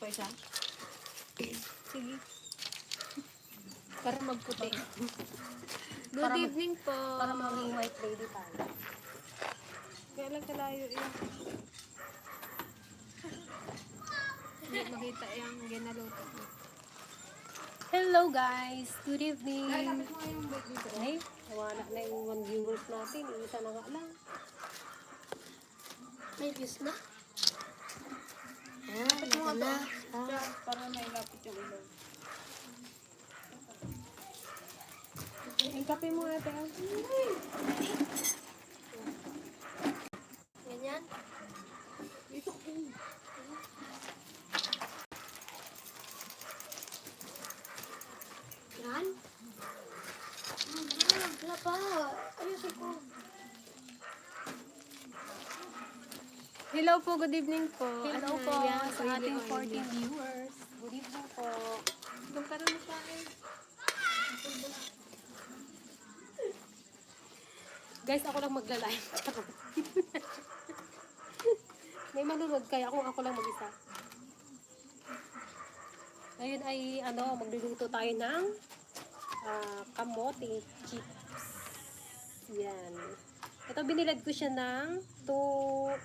pa isa? Sige. Para magputi. Good evening po. Para maging white lady tayo. Kaya lang kalayo yun. Hindi makita yung ginaluto ko. Hello guys! Good evening! Dahil lapit mo nga yung bed dito. Ay, nawala na yung 1 viewers natin. Isa na nga lang. May views na. Lapit mo nga na. to. Para may lapit yung ilaw. Yung kape mo ate. Ganyan. Ito. Yan. Wala pa. Ayusin ko. Hello po, good evening po. Hello At po yan, sa ating 14 viewers. Good evening po. Doon ka rin sa akin. Guys, ako lang magla-live. May manunod kaya kung ako lang mag-isa. Ngayon ay magluluto tayo ng kamote chips. Yan. Ito binilad ko siya ng 2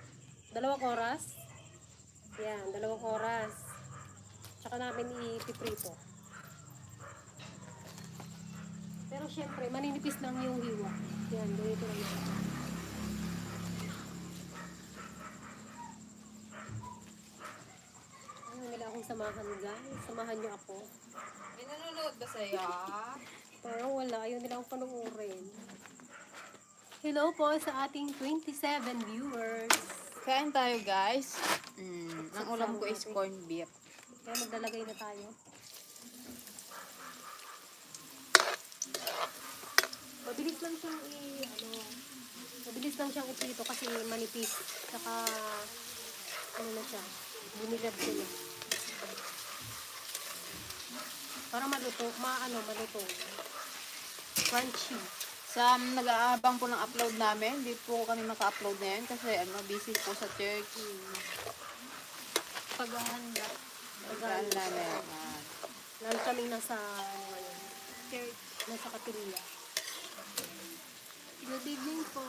oras. Yan, 2 oras. Tsaka namin ipiprito. Pero syempre, maninipis lang yung hiwa. Yan, ganito lang yan. Ayaw nila akong samahan, guys. Samahan niyo ako. May nanonood ba sa'yo? Parang wala. Ayaw nila akong panuorin. Hello po sa ating 27 viewers. Kain tayo guys. Ang ulam ko is corned beef. Kaya maglalagay na tayo. Mabilis lang siyang mabilis lang siyang iprito kasi manipis. Saka, na siya. Binilad ko na. Para maluto, maluto. Crunchy. Sa nag-aabang po ng upload namin, hindi po kami maka-upload ngayon kasi busy po sa church. Paghahanda. Pagkaan namin. Lalo kaming nasa, Church. nasa kapilya. Good evening po.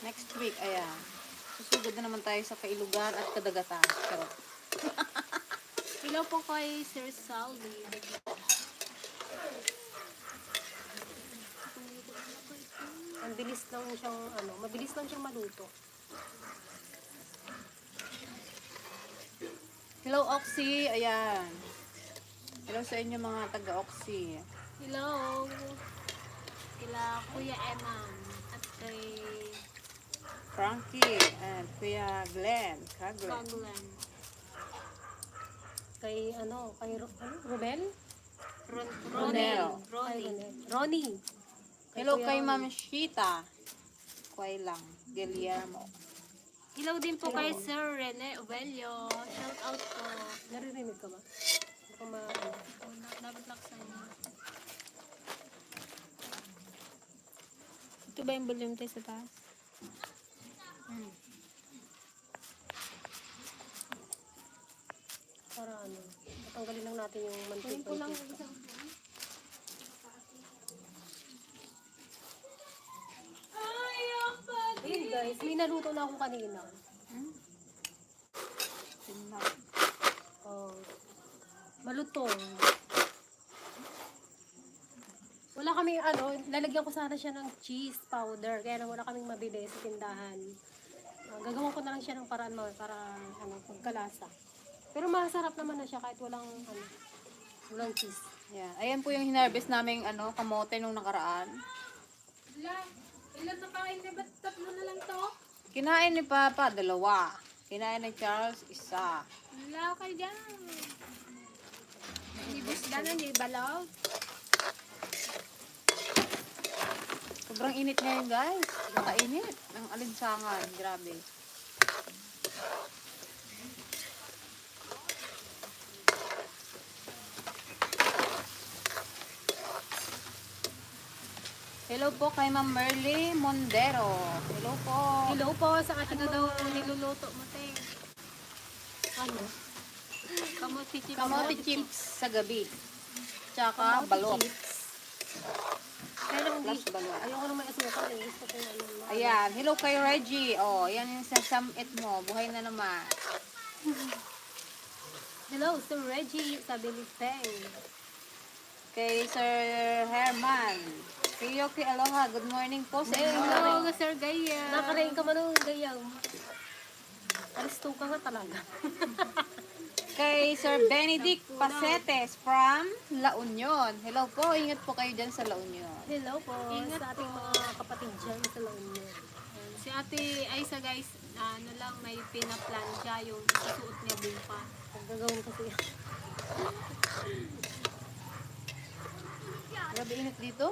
Next week, ayan. Susugod na naman tayo sa Kailugan at Kadagatan. Charot. Hello po kay Sir Salvi. Ang bilis lang siyang, mabilis lang siyang maluto. Hello, Oxy. Ayan. Hello sa inyo mga taga-Oxy. Hello. Kila Kuya Eman. At kay Frankie and Kuya Glenn. Kaglen. Paglan. Kay, Romel? Ronel. Ronnie. Hello Kuya kay Ronnie. Ma'am Shita. Kuya lang. Guillermo. Hello din po kay Sir Rene Obelio. Shout out po. Naririnig ka ba? Baka Dapat laksan mo. Ito ba yung volume tayo sa taas? para tatanggalin lang natin yung mantika. Ayun guys, may naluto na akong kanina. Oh, malutong. Wala kaming lalagyan ko sana siya ng cheese powder. Kaya lang wala kaming mabili sa tindahan. Gagawin ko na lang siya ng paraan para magkalasa. Pero masarap naman na siya kahit walang cheese. Yeah. Ayan po yung hinarvest naming kamote nung nakaraan. Ilan na kain na? Ba't 3 na lang to? Kinain ni Papa, 2. Kinain ni Charles, 1. Wala kayo dyan. Hindi busda na, hindi balaw. Sobrang init ngayon guys. Nakainit. Ang alinsangan. Grabe. Hello po kay Ma'am Merly Mondero. Hello po. Hello po sa ating Ano daw niluluto mo, te? Kamote chips. Kamote chips sa gabi. Tsaka balot. Kaya lang hindi. Plus balot. Ayoko na may asukal eh. Gusto ko ano. Ayan, hello kay Reggie. Oh, yan yung sasamit mo. Buhay na naman. Hello, Sir Reggie. Sabi ni Peng. Kay Sir Herman. Kay Yoki Aloha. Good morning po sa inyo. Hello, Sir Gaya. Nakarain ka man ng gayang. Aristo ka nga talaga. Kay Sir Benedict Pacetes from La Union. Hello po, ingat po kayo dyan sa La Union. Hello po Ingat sa ating mga kapatid dyan sa La Union. Si Ate Aisa guys, ano lang, may pinaplan siya yung isusuot niya buka. Ang gagawin kasi. Grabe init dito.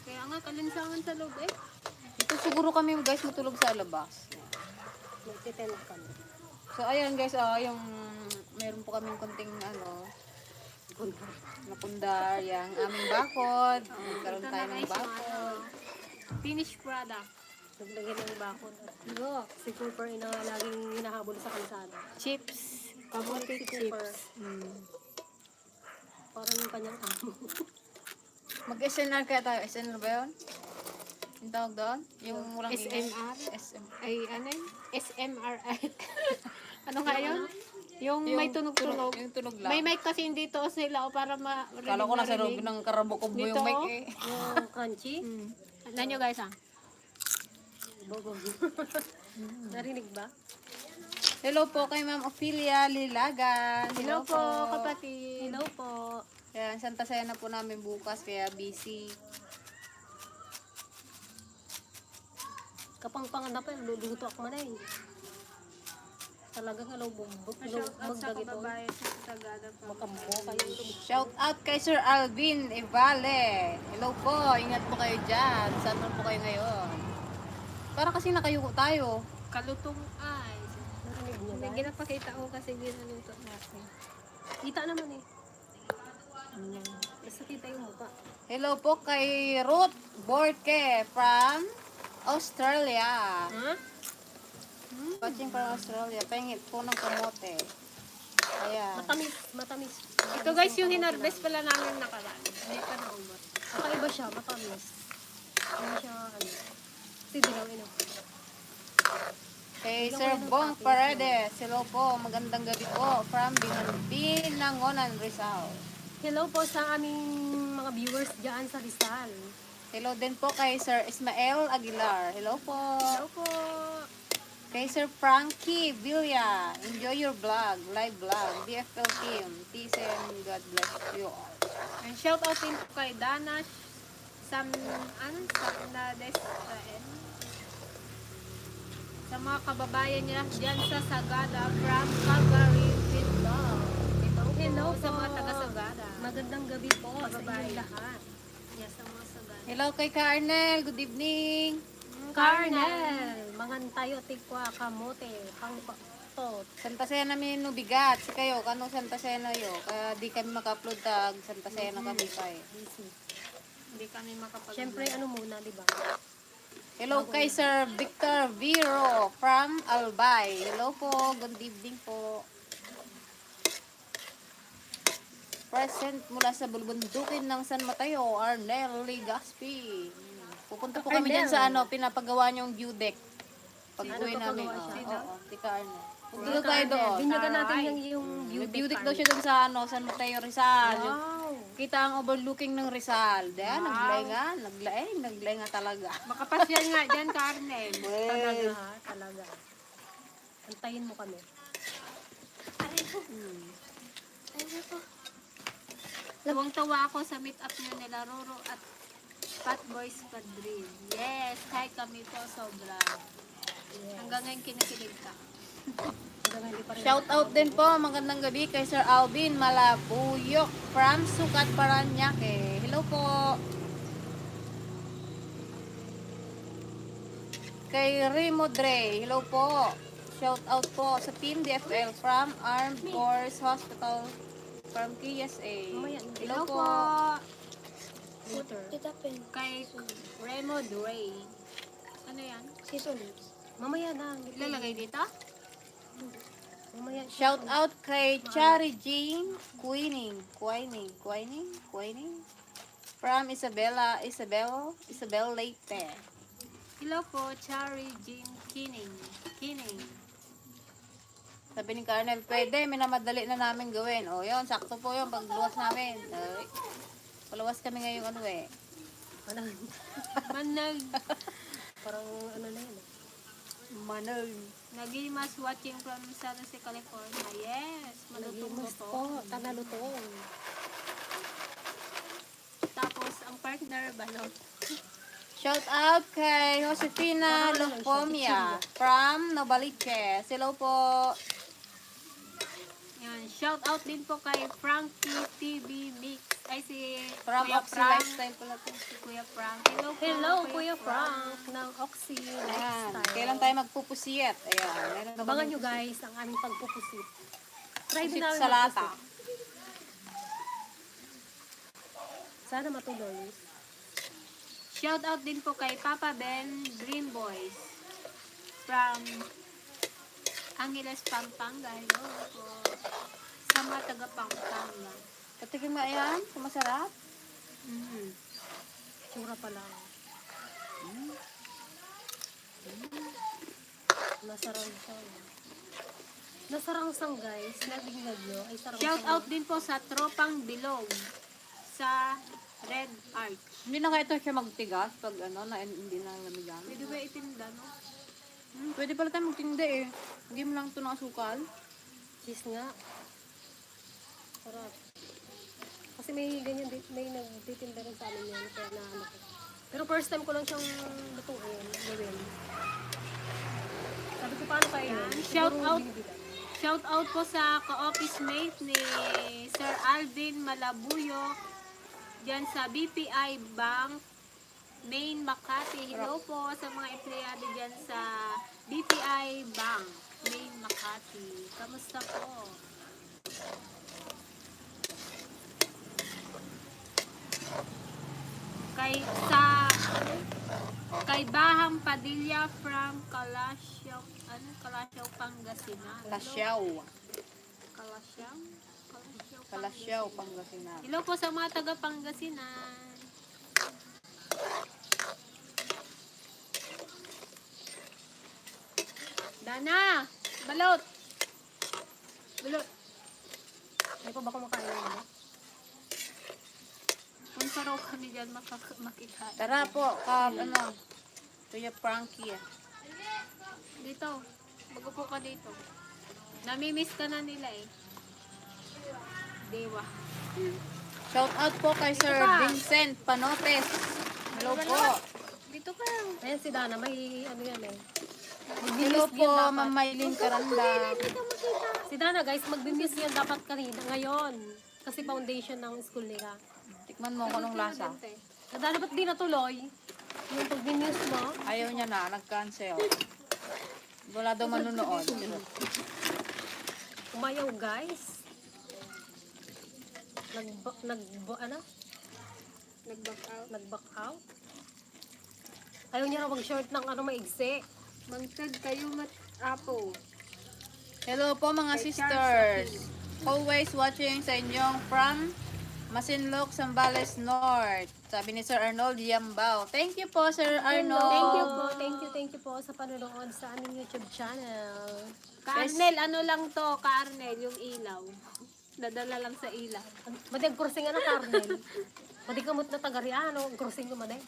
Kaya nga, kalinsangan sa loob eh. Dito siguro kami guys matulog sa labas. Magtitent kami. So ayan guys, yung meron po kaming konting napundar, yung aming bakod. Nagkaroon Ito tayo na ng guys yung bakod. finished product. Naglagay ng bakod. Yo, si Cooper ina laging hinahabol sa kalsada. Chips. Kamote Kamote Cooper. chips. Parang yung kanyang amo. Mag-SNR kaya tayo. SNR ba yun? Yung tawag doon? Yung walang SMR? SM. Ay, ano yun? SMRI. Ano nga yun? Yung may tunog-tunog. Yung tunog lang. May mic kasi hindi to sila o para ma-rinig. Kala ko nasa loob ng karabukob mo Dito, yung mic oh. eh. Yung crunchy. Alam nyo guys ah. Bogo. Narinig ba? Hello po kay Ma'am Ophelia Lilagan. Hello po kapatid. Hello po. Kaya Santa Cena po namin bukas kaya busy. Kapangpangan na pa yung luluto ako man eh. Talagang alaw bumbot. Shout out sa Magdagito. kababayan sa Sagada pa. Makambo kayo. Shout out kay Sir Alvin Evale. Hello po, ingat po kayo dyan. Saan po kayo ngayon? Para kasi nakayuko tayo. Kalutong eyes. Narinig niyo Hindi ba? ginapakita ko kasi ginaluto natin. Kita naman eh. Basta kita yung mukha. Hello po kay Ruth Borke from Australia. Ha? Watching from Australia. Pengit po ng kamote. Ayan. Matamis. Matamis. Ito guys yung hinarbest pala namin nakaraan. Hindi pa naubot. Kakaiba siya. Matamis. Hindi siya ano. Sidilaw Kay Sir Bong Paredes. Hello po, magandang gabi po from Binangonan, Rizal. Hello po sa aming mga viewers dyan sa Rizal. Hello din po kay Sir Ismael Aguilar. Hello po. Hello po. Kay Sir Frankie Villa. Enjoy your vlog, live vlog. DFL team. Peace and God bless you all. And shout out din po kay Dana Samnades sa mga kababayan niya dyan sa Sagada from Calgary, Vietnam. Hello sa po. mga taga Sagada. Magandang gabi po sa Bye-bye. inyong lahat. Yes, sa mga Sagada. Hello kay Carnel. Good evening. Carnel, mangantayo tikwa kamote, pangpatot. Santa Cena minu bigat. Si kayo, kano Santa Cena yo? Kaya di kami maka-upload tag Santa Cena kami pa eh. Hindi kami makapag- Siyempre, ano muna, di ba? Hello kay Sir Victor Viro from Albay. Hello po. Good evening po. Present mula sa bulbundukin ng San Mateo, Arnel Ligaspi. Pupunta po kami Arnel. dyan sa pinapagawa niyong view deck. Pag-uwi Ano namin. papagawa siya? Oo, tika Arnel. Punta tayo doon. Binyagan natin Aray. yung view May view deck deck daw siya doon sa San Mateo Rizal. Yung Wow. kita ang overlooking ng Rizal. Diyan, naglaing nga talaga. Makapasyal nga dyan, Carnel. Talaga ha, talaga. Antayin mo kami. Tuwang-tawa ako sa meet-up nyo nila Roro at Fat Boys Padrin. Yes, hi kami to sobra. Hanggang ngayon kinikilig ka. Hanggang hindi pa rin. Shout out din po, magandang gabi kay Sir Alvin Malabuyok from Sukat, Paranaque. Hello po. Kay Remo Dre, hello po. Shout out po sa Team DFL from Armed Forces Hospital from KSA. Hello po. Scooter. Kay Remo Dre. Ano yan? Mamaya na. Ilalagay dito? Mamaya, Shout out kay Chari Jean Queening from Isabel Leyte. Hello po, Cherry Jean Kining. Sabi ni Carnel, pwede, minamadali na namin gawin. O yun, sakto po yun, pagluwas namin. Ay, paluwas kami ngayong ano eh. Manag. parang ano na yun. Manang. Nagimas watching from San Jose, California. Yes, malutong Nagimas to. po, tanalutong. Tapos, ang partner, balot. Shout out kay Josefina Lopomia from Novaliches. Hello po. Yan, shout out din po kay Frankie TV Mix. Ay, si From Kuya Oxy Frank. Lifestyle pala to. Si Kuya Frank. Hello po, Hello, Kuya Frank ng Oxy Ayan. Lifestyle. Kailan tayo magpupusiyat? Ayan. Meron na Abangan kami nyo guys ang aming pagpupusit. Try din pusit namin sa lata. magpusit. Sana matuloy. Shout out din po kay Papa Ben Dream Boys from Angeles, Pampanga. Hello po. Sa mga taga Pampanga. Patikin mo ayan, kung masarap. Tsura pa lang. Nasarangsang. Nasarangsang guys. Nabingag nyo. Ay sarangsang. Shout out din po sa Tropang Bilog sa Red Arch. Hindi na kaya ito siya magtigas pag ano, na hindi na lamigan. Pwede ba itinda, no? Pwede pala tayo magtinda eh. Hindi mo lang ito ng asukal. Cheese nga. Sarap. Kasi may ganyan, may nagtitinda rin sa amin yan. Kaya na ano ko. Pero first time ko lang siyang lutuin. Gawin. Sabi ko paano kaya yun? Shout Siguro out. binibigan. Shout out po sa ka-office mate ni Sir Alvin Malabuyo dyan sa BPI Bank Main Makati. Hello po sa mga empleyado dyan sa BPI Bank Main Makati. Kamusta po? Kay Bahang Padilla from Kalasyaw, Pangasinan. Kalasyaw. Kalasyaw? Kalasyaw, Pangasinan. Hello po sa mga taga Pangasinan. Dana! Balot! Balot! Hindi ko ba kumakain yun? Kung saraw kami dyan makikain. Tara po, ano, Kuya Frankie. Dito. Magupo ka dito. Namimiss ka na nila eh. Dewa. Shout out po kay Sir Vincent Panotes. Hello po. Dito ka. Ayan si Dana, may ano yan eh. Hello po, Ma'am Maylin Karanda. Si Dana guys, mag-miss yan dapat kanina, ngayon. Kasi foundation ng school nila. Tikman mo kung anong lasa. Si Dana, ba't di natuloy? Yung pag-news mo, Ayaw niya na, nag-cancel. Wala daw manunood. umayaw guys. Ano? Nag-back out. Nag-back out. Ayaw niya raw mag-short ng ano maigsi. Mangtag kayo apo. Hello po mga sisters. Always watching sa inyong from Masinloc, Zambales North. Sabi ni Sir Arnold Yambao. Thank you po, Sir Arnold. Thank you po sa panonood sa aming YouTube channel. Ka-Arnel, ano lang to, Ka-Arnel, yung ilaw. Dadala lang sa ilaw. Ba't yung crossing ano, Carnel? Ba't kamot na tagariano, ang crossing naman eh.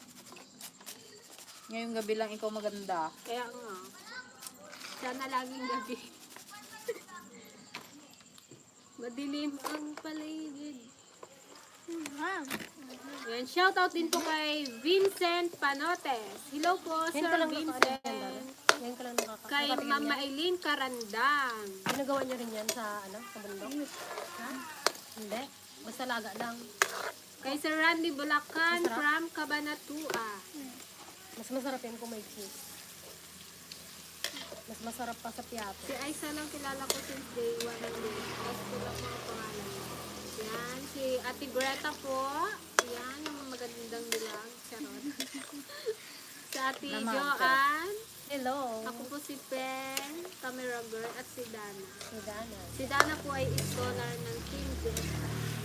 Ngayong gabi lang ikaw maganda. Kaya nga. Sana laging gabi. Madilim ang paligid. Yan, shoutout din po kay Vincent Panotes. Hello po, Yan Sir ka lang Vincent. Yan ka lang Kay Mama Eileen Karandang. Ginagawa niya rin yan sa, ano, sa bundok? Ha? Hindi. Basta laga lang. Kay Sir Randy Bulacan Masarap. from Cabanatuan. Mas masarap yan kung may cheese. Mas masarap pa sa piyato. Si Aisa lang kilala ko since day 1 ng day. Tapos ko lang mga pangalan niya. Yan, si Ate Greta po. Yan, yung magandang bilang. Charot. Sa Ate Naman, Joanne. Hello. Ako po si Pen, camera girl, at si Dana. Si Dana. Si Dana po ay scholar ng Team Jet.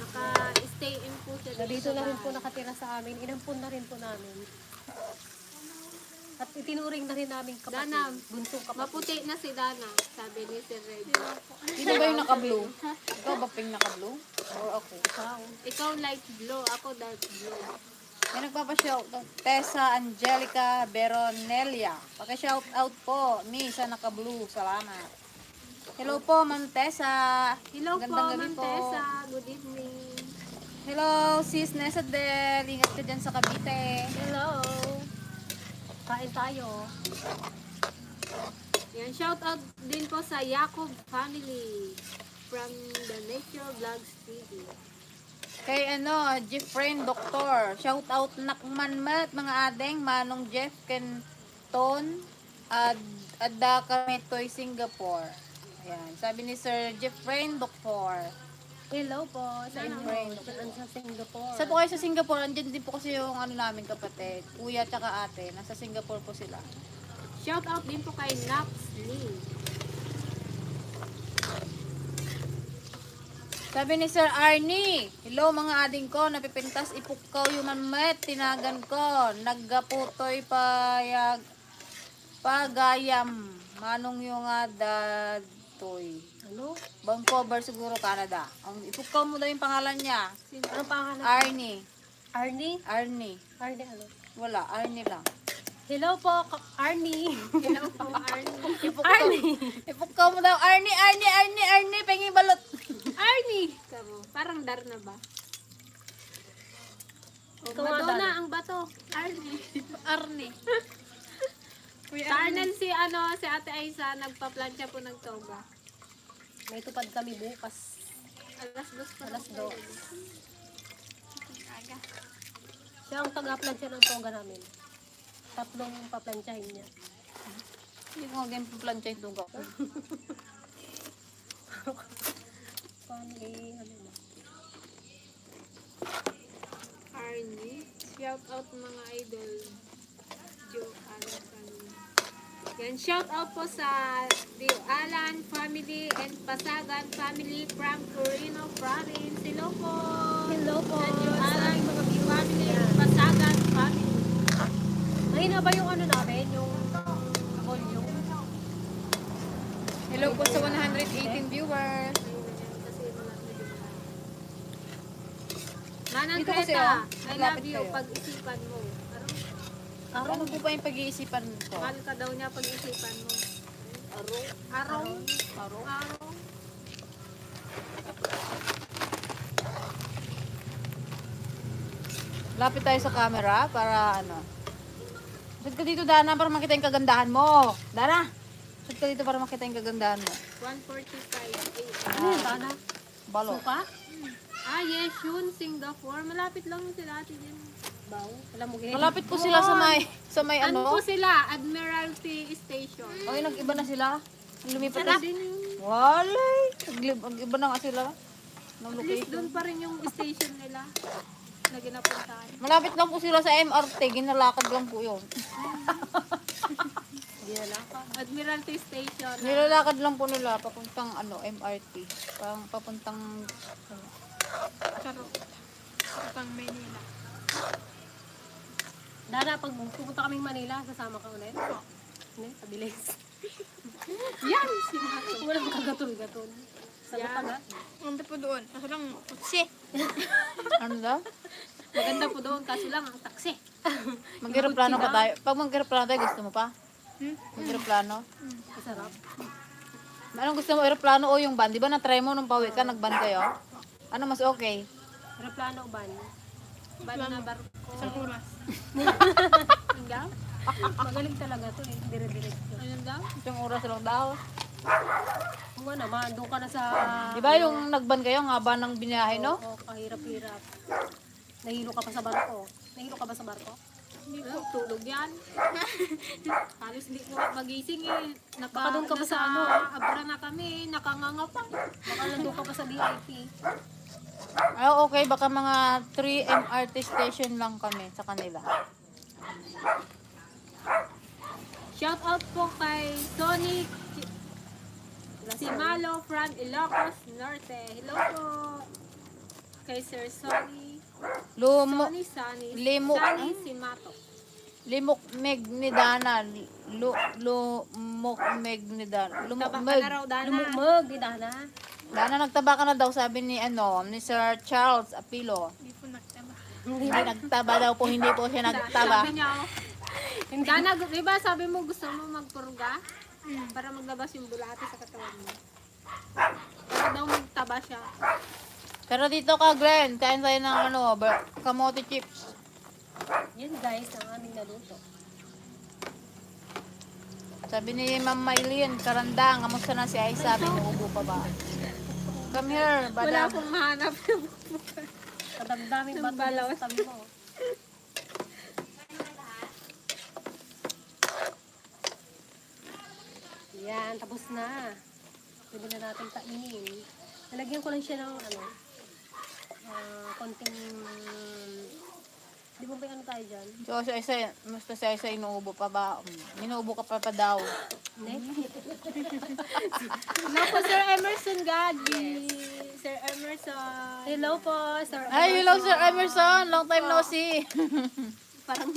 Naka-stay in po siya Dito sa na rin po bahay. nakatira sa amin. Inampun na rin po namin. At itinuring na rin namin kapatid. Dana, Bunsong kapatid. Maputi na si Dana, sabi ni Sir Red. Sino ba yung naka-blue? Ikaw ba pink naka-blue? Or ako? Wow. Ikaw light blue, ako dark blue. May nagpapashout. Tessa Angelica Veronelia. Paki-shout out po. Mi sa naka-blue. Salamat. Hello po, Ma'am Tessa. Hello po, Magandang gabi Ma'am Tessa. Good evening. Hello, sis Nessa Del. Ingat ka dyan sa Cavite. Hello. Kain tayo. Yan, shout out din po sa Jacob family from the Nature Vlogs TV. Kay Jeffrey Doktor. Shout out nakmanmat mga adeng. Manong Jeff Kenton. Adda kami toy Singapore. Ayan. Sabi ni Sir Jeffrey Doktor. Hello po sa inyo. Friend. Saan sa Singapore? Sa po kayo sa Singapore, andyan din po kasi yung namin kapatid. Kuya tsaka ate. Nasa Singapore po sila. Shout out din po kay Naps Lee. Sabi ni Sir Arnie, hello mga ading ko, napipintas ipukaw yung mamet, tinagan ko, naggaputoy pagayam, manong yung datoy. Ano? Vancouver siguro, Canada. Ang ipukaw mo daw yung pangalan niya. Anong pangalan? Arnie. Arnie? Arnie. Arnie ano? Wala, Arnie lang. Hello po, Arnie. Hello po, Arnie. Ipukaw mo daw, Arnie, pengi balot. Arnie! Kamo, parang dar na ba? O, Ikaw nga, Madonna Dar. ang bato. Arnie. Arnie. Kanan si Ate Aiza, nagpa-plancha po ng toga. May tupad kami bukas. Alas 2 pa. Alas 2. Siya ang taga-plancha ng toga namin. 3 paplansyahin niya. Hindi ko nga ganyan plancha yung tungga ko. Paano ano na? Arnie. Shout out mga idol. Joe Alan family. Yan, shout out po sa the Alan family and Pasagan family from Corino province. Hello po! Hello po. Sa Joe Alan family and Pasagan family. Mahina ba yung ano namin? Yung volume? Hello po sa 118 viewers. Manang Dito kasi, Greta, oh, I love lapit you. kayo. Pag-isipan mo. Ano po pa yung pag-iisipan ko? Mahal ka daw niya pag-isipan mo. Araw. Araw. Lapit tayo sa camera para ano. Sud ka dito, Dana, para makita yung kagandahan mo. Dana, sud ka dito para makita yung kagandahan mo. 145. Ano yun, Dana? Balo. Suka? Ah, yes, yun. Singapore. Malapit lang yun sila ate din. Baw? Alam mo, Malapit po sila sa may Ano ano. po sila? Admiralty Station. Ay, nag-iba na sila. Lumipat Sarap na. din yung... Walay. Nag-iba na nga sila. Ng At least location. doon pa rin yung station nila na ginapuntahan. Malapit lang po sila sa MRT. Ginalakad lang po yun. Hindi na lang. Admiralty Station. Nilalakad lang po nila papuntang MRT. Papuntang Pang Manila. Dana, pag pupunta kaming Manila, sasama ka ulit? Hindi, pabilis. Yan! Sinato. Walang kagatol-gatol. Sagot Yan. agad. Ganda po doon. Kaso lang, taksi. ano daw? Maganda po doon. Kaso lang, ang taksi. Mag-aeroplano pa tayo. Pag mag-aeroplano tayo, gusto mo pa? Mag-aeroplano? Masarap. Anong gusto mo, aeroplano o yung van? Di ba na-try mo nung pauwi ka, nag-van kayo? Ano mas okay? Aeroplano o ban? Ban na barko. Sa oras. Ano daw? Magaling talaga to eh. Dire-diretso. Ano daw? Isang oras lang daw. Kung ano naman, doon ka na sa... Di ba yung nag-van kayo, ang haba ng biniyahe, no? Oo, kahirap-hirap. Nahilo ka pa sa barko. Nahilo ka ba sa barko? Hindi po. Tulog yan. Halos hindi ko magising eh. Baka doon ka pa sa ano? Abra na kami. Nakanganga pa. Baka nandun ka pa sa VIP. Ay, okay, baka mga 3 MRT station lang kami sa kanila. Shout out po kay Sonic Simalo from Ilocos Norte. Hello po. Kay Sir Sonny. Lumo, Sunny Limo- Sunny Simato. limok meg ni Dana. Lumok meg ni Dana. Lumok Taba ka meg. na raw, Dana. Lumugmog, di Dana. Dana, nagtaba ka na daw, sabi ni ni Sir Charles Apilo. Hindi po nagtaba. Hindi nagtaba daw po, hindi po siya nagtaba. Sabi niya, oh, Dana, di ba sabi mo gusto mo magpurga? Para maglabas yung bulate sa katawan mo. Para daw magtaba siya. Pero dito ka, Glenn, kain tayo ng kamote chips. Yun guys, ang aming naluto. Sabi ni Ma'am Maylin, Karandang, kamusta na si Aiza? Binuubo pa ba? Come here, Wala badam. akong mahanap. Kadamdaming Ng bato balaw. sa tabi mo. Yan, tapos na. Pwede na natin kainin. Nalagyan ko lang siya ng konting... Di ba ba ano tayo dyan? So, si Aiza, musta si Aiza, inuubo pa ba? Inuubo ka pa daw. Ne? Hello po, Sir Emerson Gadi. Sir Emerson. Hello po, Sir Ay, hello Sir Emerson, long time no see. Parang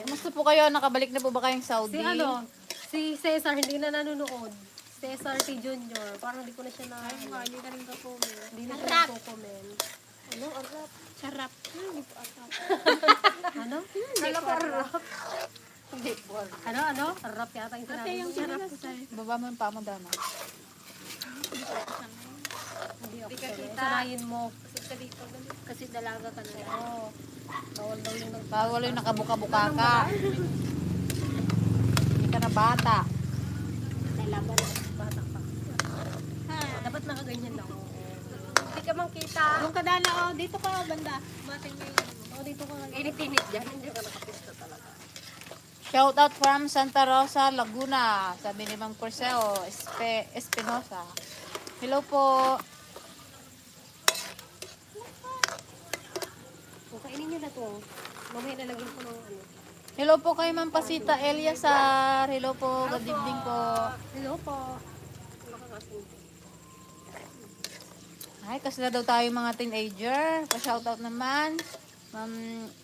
Kumusta po kayo? Nakabalik na po ba kayong Saudi? Si Cesar hindi na nanonood. Cesar T. Jr. Parang hindi ko na siya na... hindi ka rin ka-comment. Hindi na siya nagko-comment. Ano? Arap? Sarap. Hindi po atap. Ano? Kala ko arap. Ano? Arap yata yung sinabi mo. Sarap po tayo. Baba mo yung paa mo, Dana. Hindi ako Hindi ka sanayin. kita. Sanayin mo. Kasi dito, kasi dalaga ka na. Oo. Bawal daw yung Bawal yung nakabuka-buka ka. Hindi ka na bata. Dalaga na. Bata pa. Dapat nakaganyan lang. Hindi ka makita. Yung kadala, oh, dito ka, banda. Mating mo yung Oo, dito ka. Init-init dyan. Hindi ka nakapista talaga. Shout out from Santa Rosa, Laguna. Sabi ni Mang Porcel Espinosa. Hello po. Kung kainin nyo na to, mamaya nalagyan ko ng ano. Hello po kay Ma'am Pasita Eliasar. Hello po. Good evening po. Hello po. Nakakasin. Ay, kasi na daw tayo mga teenager. Pa-shout out naman.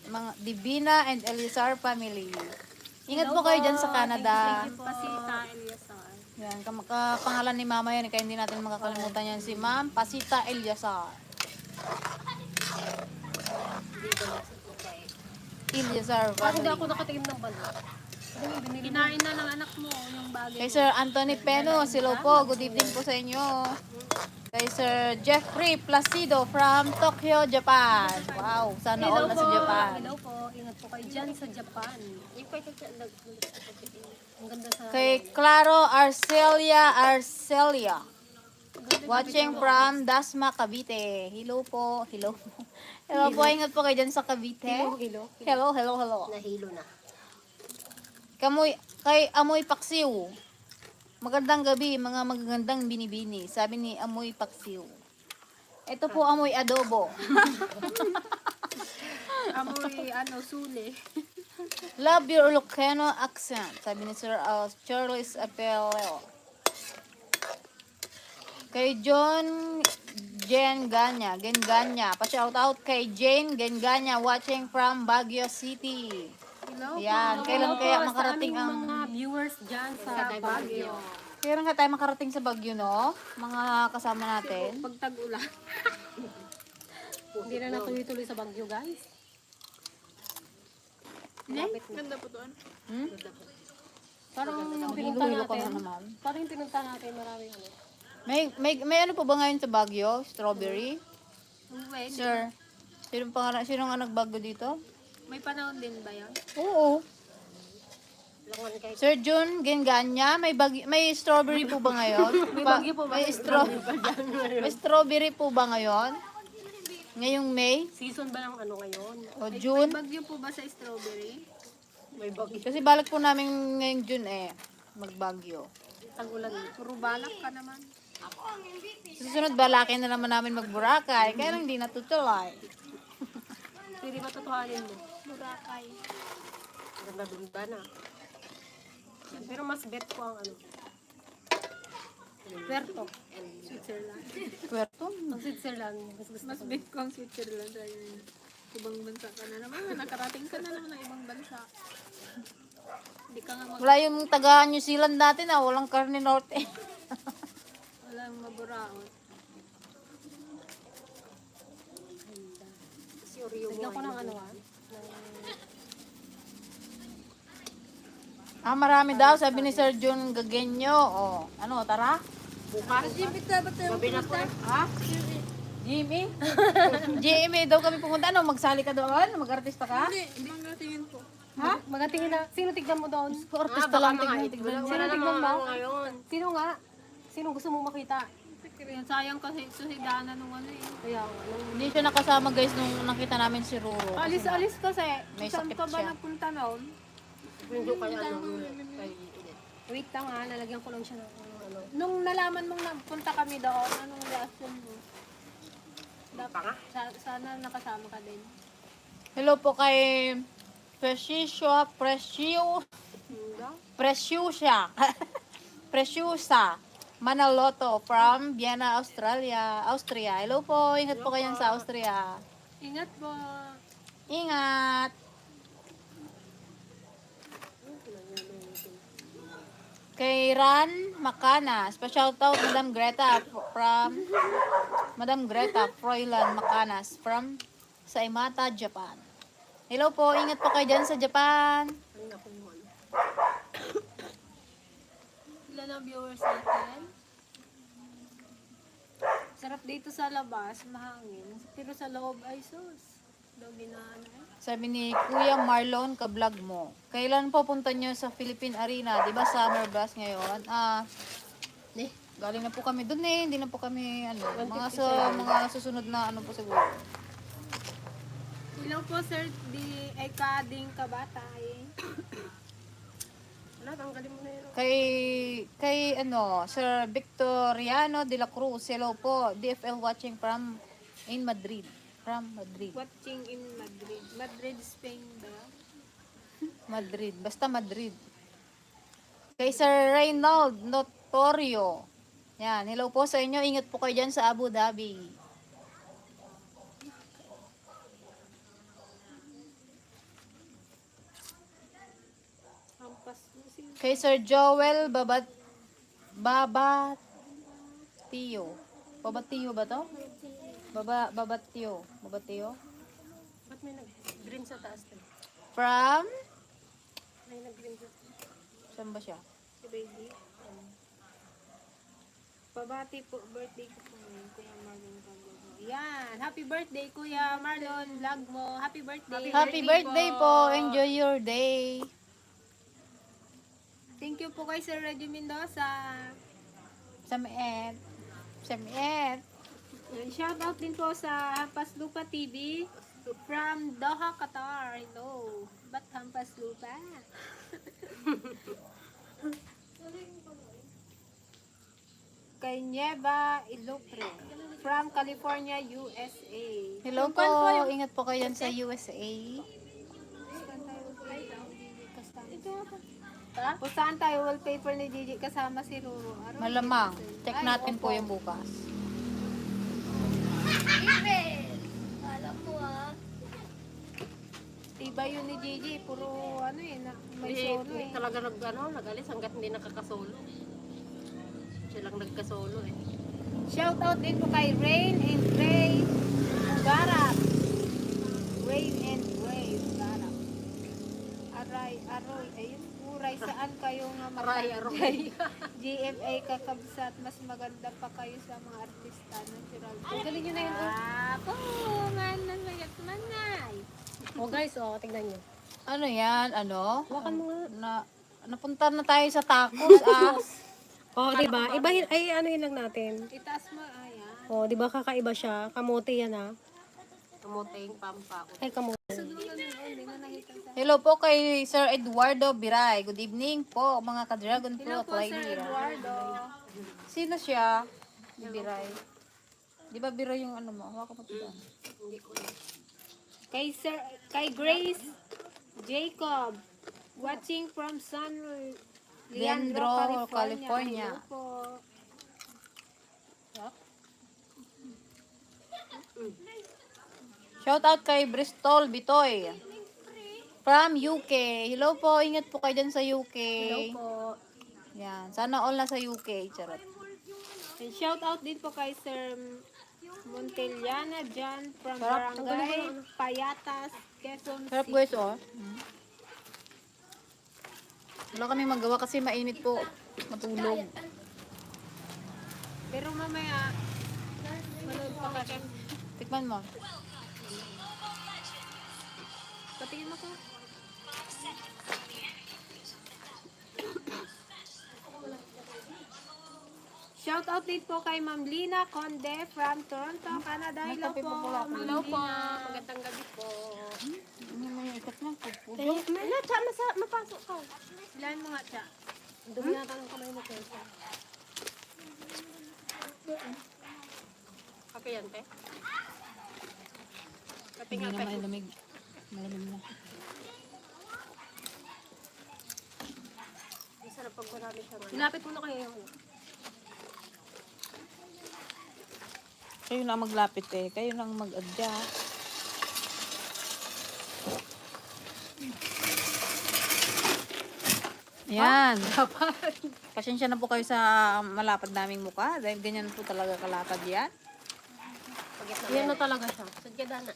Mga Divina and Eliasar family. Ingat po kayo dyan sa Canada. Thank you po. pasita, Eliasar. Yan, pangalan ni Mama yan, kaya hindi natin makakalimutan yan si Ma'am Pasita Eliasar. Eliasar Bakit hindi family. ako nakatingin ng balo? Ano yung binili mo? Kinain na ng anak mo yung bagay. Kay Sir Anthony Peno, hello po, good evening po sa inyo. Kay Sir Jeffrey Placido from Tokyo, Japan. Wow, sana all na sa Japan. Hello po. Ingat po kayo dyan sa Japan. Ang ganda sa... Kay Claro Arcelia. Watching from Dasma, Cavite. Hello po. Hello po. Hello po. Ingat po kayo dyan sa Cavite. Hilo. Hello. Nahilo na. Kay Amoy Paksiw. Magandang gabi, mga magagandang binibini. Sabi ni Amoy Paksiw. Ito po amoy adobo. Amoy, suli. Love your Ilocano accent. Sabi ni Sir Charles Apeleo. Kay John Genganya. Pa-shout out kay Jane Genganya watching from Baguio City. Hello Yan. Kailan Hello kaya po makarating sa aming ang... mga viewers dyan sa Baguio. Kailan kaya tayo makarating sa Baguio, no? Mga kasama natin. Pag tag-ulan. Hindi na natuloy-tuloy sa Baguio, guys. Malapit na. Ganda po doon. Hmm? Parang yung pinunta Hilo-hilo ka na natin. naman. Parang yung pinunta natin, maraming ano. May ano po ba ngayon sa Baguio? Strawberry? Uwe, Sir, sino nga nagbago dito? may panahon din ba yan? Oo. Langan kayo. Sir Jun Genganya, may strawberry po ba ngayon? May bagyo po ba? May strawberry po ba ngayon? Ngayong May Season ba ng ano ngayon? o May June? bagyo po ba sa strawberry? May bagyo. Kasi balik po namin ngayong June magbagyo. Tag-ulan. Puro balak ka naman. Susunod balakin na naman namin magburakay, kaya lang hindi natutuloy. Pwede ba tutuhanin mo? Boracay. Ganda-ganda na. Pero mas bet ko ang ano. Puerto. Switzerland. Puerto. Ang Switzerland. Mas gusto Mas ko. big ko ang Switzerland. Ayun. Ibang bansa ka na naman. Nakarating ka na naman ng ibang bansa. Hindi ka nga Wala yung taga New Zealand natin ah, walang karne norte. walang maburaot. Si Oreo. Tignan ko ng ano ah. Ah, marami daw, sabi ni Sir Jun Gagenyo. Oh, ano, tara? Bukas. Gabi na po. Ha? Jimmy? Jimmy daw kami pumunta. Ano, magsali ka doon? Mag-artista ka? Hindi nga tingin ko. Ha? Magatingin na. Sino tignan mo doon? Artista lang tignan. Sino tignan mo? Sino nga? Sino gusto mo makita? Yan, sayang kasi ito si Dana nung ano eh. Kaya nga. Hindi siya nakasama guys nung nakita namin si Ruro. Alis-alis kasi. May Saan sakit pa ba siya. napunta noon? Hindi kaya ano. Wait lang ha. Nalagyan ko lang siya ng ano. Nung nalaman mong napunta kami doon, anong reaction mo? Sana nakasama ka din. Hello po kay Preciousa Manaloto from Vienna, Austria. Hello po, ingat po kayo sa Austria. Ingat po. Ingat! Kay Ran Makana, special out Madam Greta Froilan Makanas from Saimata, Japan. Hello po, ingat po kayo dyan sa Japan. Ilan ang viewers natin? Sarap dito sa labas, mahangin. Pero sa loob ay sus. Daw ginaan eh. Sabi ni Kuya Marlon, ka-vlog mo. Kailan po punta nyo sa Philippine Arena? Di ba summer blast ngayon? Galing na po kami dun eh. Hindi na po kami, mga susunod na ano po siguro. Hello po sir, di ay kading kabatay. Wala, tanggalin mo na yun. Kay Sir Victoriano de la Cruz. Hello po. DFL watching from Madrid. Watching in Madrid. Madrid, Spain ba? Madrid. Basta Madrid. Kay Sir Reynald Notorio. Yan. Hello po sa inyo. Ingat po kayo dyan sa Abu Dhabi. Hampas mo si Kay Sir Joel Babatio. Babatio ba to? Babatio. Ba't may nag-green sa taas na? From? May nag-green sa Saan ba siya? si baby. Pabati po, birthday ko po ngayon, Kuya Marlon Vlog mo. Yan, happy birthday Kuya Marlon Vlog mo. Happy birthday. Happy birthday po. Enjoy your day. Thank you po kay Sir Reggie Mendoza. Samiet. Shout out din po sa Hampas Lupa TV from Doha, Qatar. Hello. Ba't Hampas Lupa? Kay Nieva Ilupre from California, USA. Hello po. Ingat po kayo dyan sa USA. Kung saan tayo wallpaper ni Gigi kasama si Ruro. Malamang. Check natin po yung bukas. Iba yun ni Gigi. Puro ano eh. May solo eh. Talaga nag-alis hanggat hindi nakakasolo. Siya lang nagkasolo eh. Shout out din po kay Rain and Ray Ugarap. Rain and Ray Ugarap. Aroy, ayun. Uray, saan kayo nga Aray. GMA kakabsat, mas maganda pa kayo sa mga artista natural. Galing nyo na yun. Ako, mananayat manay. Oh guys, tingnan nyo. Ano yan? Ano? Hawakan mo nga. Napunta na tayo sa tacos. Oh, diba? Ibahin, ay ano yun lang natin. Itaas mo, ayan. Oh, diba kakaiba siya? Kamote yan ha. Kamoteng pampa. Ay, kamote. Hindi na nakita sa... Hello po kay Sir Eduardo Biray. Good evening po mga ka-Dragon Hello Fruit. po, Sir Eduardo. Sino siya? Biray. Di ba Biray yung ano mo? Hawakan mo ito. Hindi ko na. Kay Grace Jacob, watching from San Leandro, California. Hello po. Shout out kay Bristol Bitoy. From UK. Hello po, ingat po kayo dyan sa UK. Hello po. Yan, sana all na sa UK. Charot. And shout out din po kay Sir Montellana Jan from Sarap. Barangay Payatas, Quezon Sarap City. guys, oh. Wala kami magawa kasi mainit po. Matulog. Pero mamaya, manood pa kasi. Tikman mo. Patingin mo ko. Shout out din po kay Ma'am Lina Conde from Toronto, Canada. Hello May kape po. pa pala ako. Ma'am Hello po. Lina. Magandang gabi po. Ano mo yung ikat na? Mapasok ka. Ilan mo nga siya? Dumi nata ng kamay mo, Kelsa. Kape yan, te? Kape Hindi nga, na te. malamig. Malamig na. Isa na pag marami siya. Ilapit mo na kayo yung Kayo na maglapit eh. Kayo lang mag-adjust. Yan. Pasensya na po kayo sa malapad naming mukha. Dahil ganyan po talaga kalapad yan. Yan na talaga siya. Sadya dana.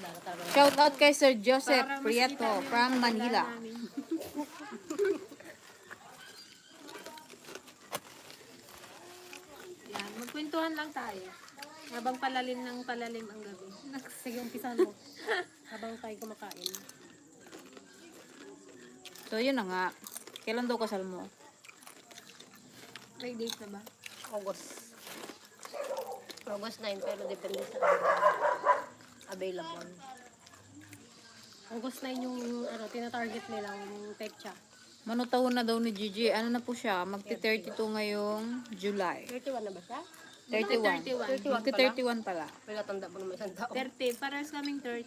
Dana talaga. Shout out kay Sir Joseph Para Prieto makita niyo from yung Manila. pagdala namin. Yan, magkwentuhan lang tayo. Habang palalim ng palalim ang gabi. Sige, umpisa mo. Habang tayo kumakain. So yun na nga. Kailan daw kasal mo? May date na ba? August. August 9, pero depende sa available. August 9 yung tinatarget nilang petsa. Manutahon na daw ni Gigi. Ano na po siya? Magti-32 ngayong July. 31 na ba siya? 31. 31. Magti-31 pala. May tanda pa naman isang tao. 30. Parehas kaming 30.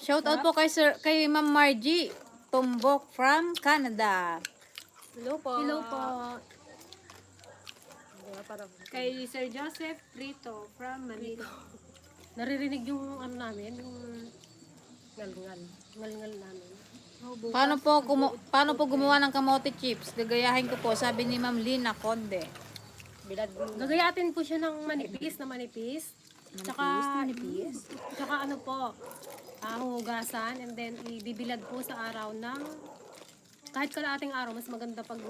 Shout out po kay Ma'am Margie Tumbok from Canada. Hello po. Hello po. Diba, parang Kay Sir Joseph Prieto from Manila. naririnig yung namin, yung ngal-ngal. Ngal-ngal namin. Oh, bukas. Paano po gumawa ng kamote chips? Gagayahin ko po, sabi ni Ma'am Lina Conde. Bilad. Gagayatin po siya ng manipis na manipis. Manipis. Tsaka ano po, hugasan and then ibibilad po sa araw ng kahit kalahating araw, mas maganda pag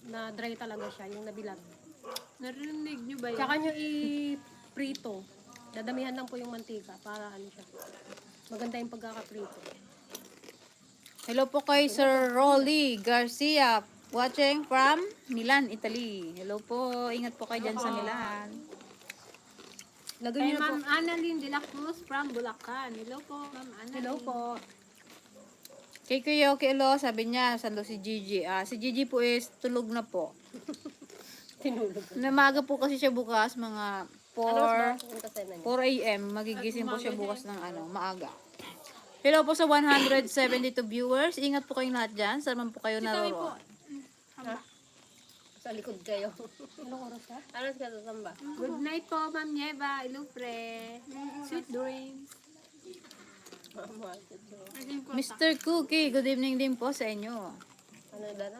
na dry talaga siya, yung nabilad. Narinig niyo ba yan? Tsaka nyo i-prito. Dadamihan lang po yung mantika para ano siya. Maganda yung pagkakaprito. Hello po kay Sir Rolly Garcia, watching from Milan, Italy. Hello po, ingat po kayo dyan sa Milan. Lagay Kay nyo na po. Ma'am Annalyn de la Cruz from Bulacan. Hello po, Ma'am Annalyn. Hello po. Kay Kuya Okelo, sabi niya, saan daw si Gigi? Si Gigi po is tulog na po. Tinulog. Namaga po kasi siya bukas, mga 4 Punta sa inyo. 4 a.m. Magigising po siya bukas ng maaga. Hello po sa 172 viewers. Ingat po kayong lahat dyan. Saan man po kayo naroroon. Sa likod kayo. Anong oras ka? Alas ka sa samba? Good night po, Ma'am Nieva Ilupre. Sweet dreams. Mr. Cookie, good evening din po sa inyo. Ano dana?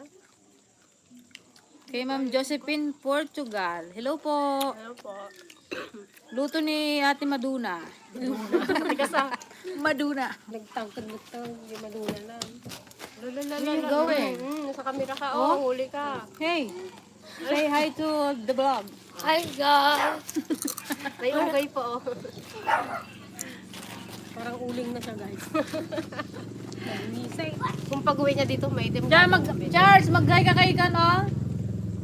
Kay Ma'am Josephine Portugal. Hello po. Ano po? Luto ni Ate Maduna. Maduna. Nagtangkad-nagtang. Hindi maduna na. Where you going? Nasa kamera ka. Oh? Huli ka. Hey, say hi to the vlog. Hi guys! May ugay po. Parang uling na siya guys. Nagmisay. Kung pag-uwi niya dito, may item. Charles, mag-gay ka kay kan, oh.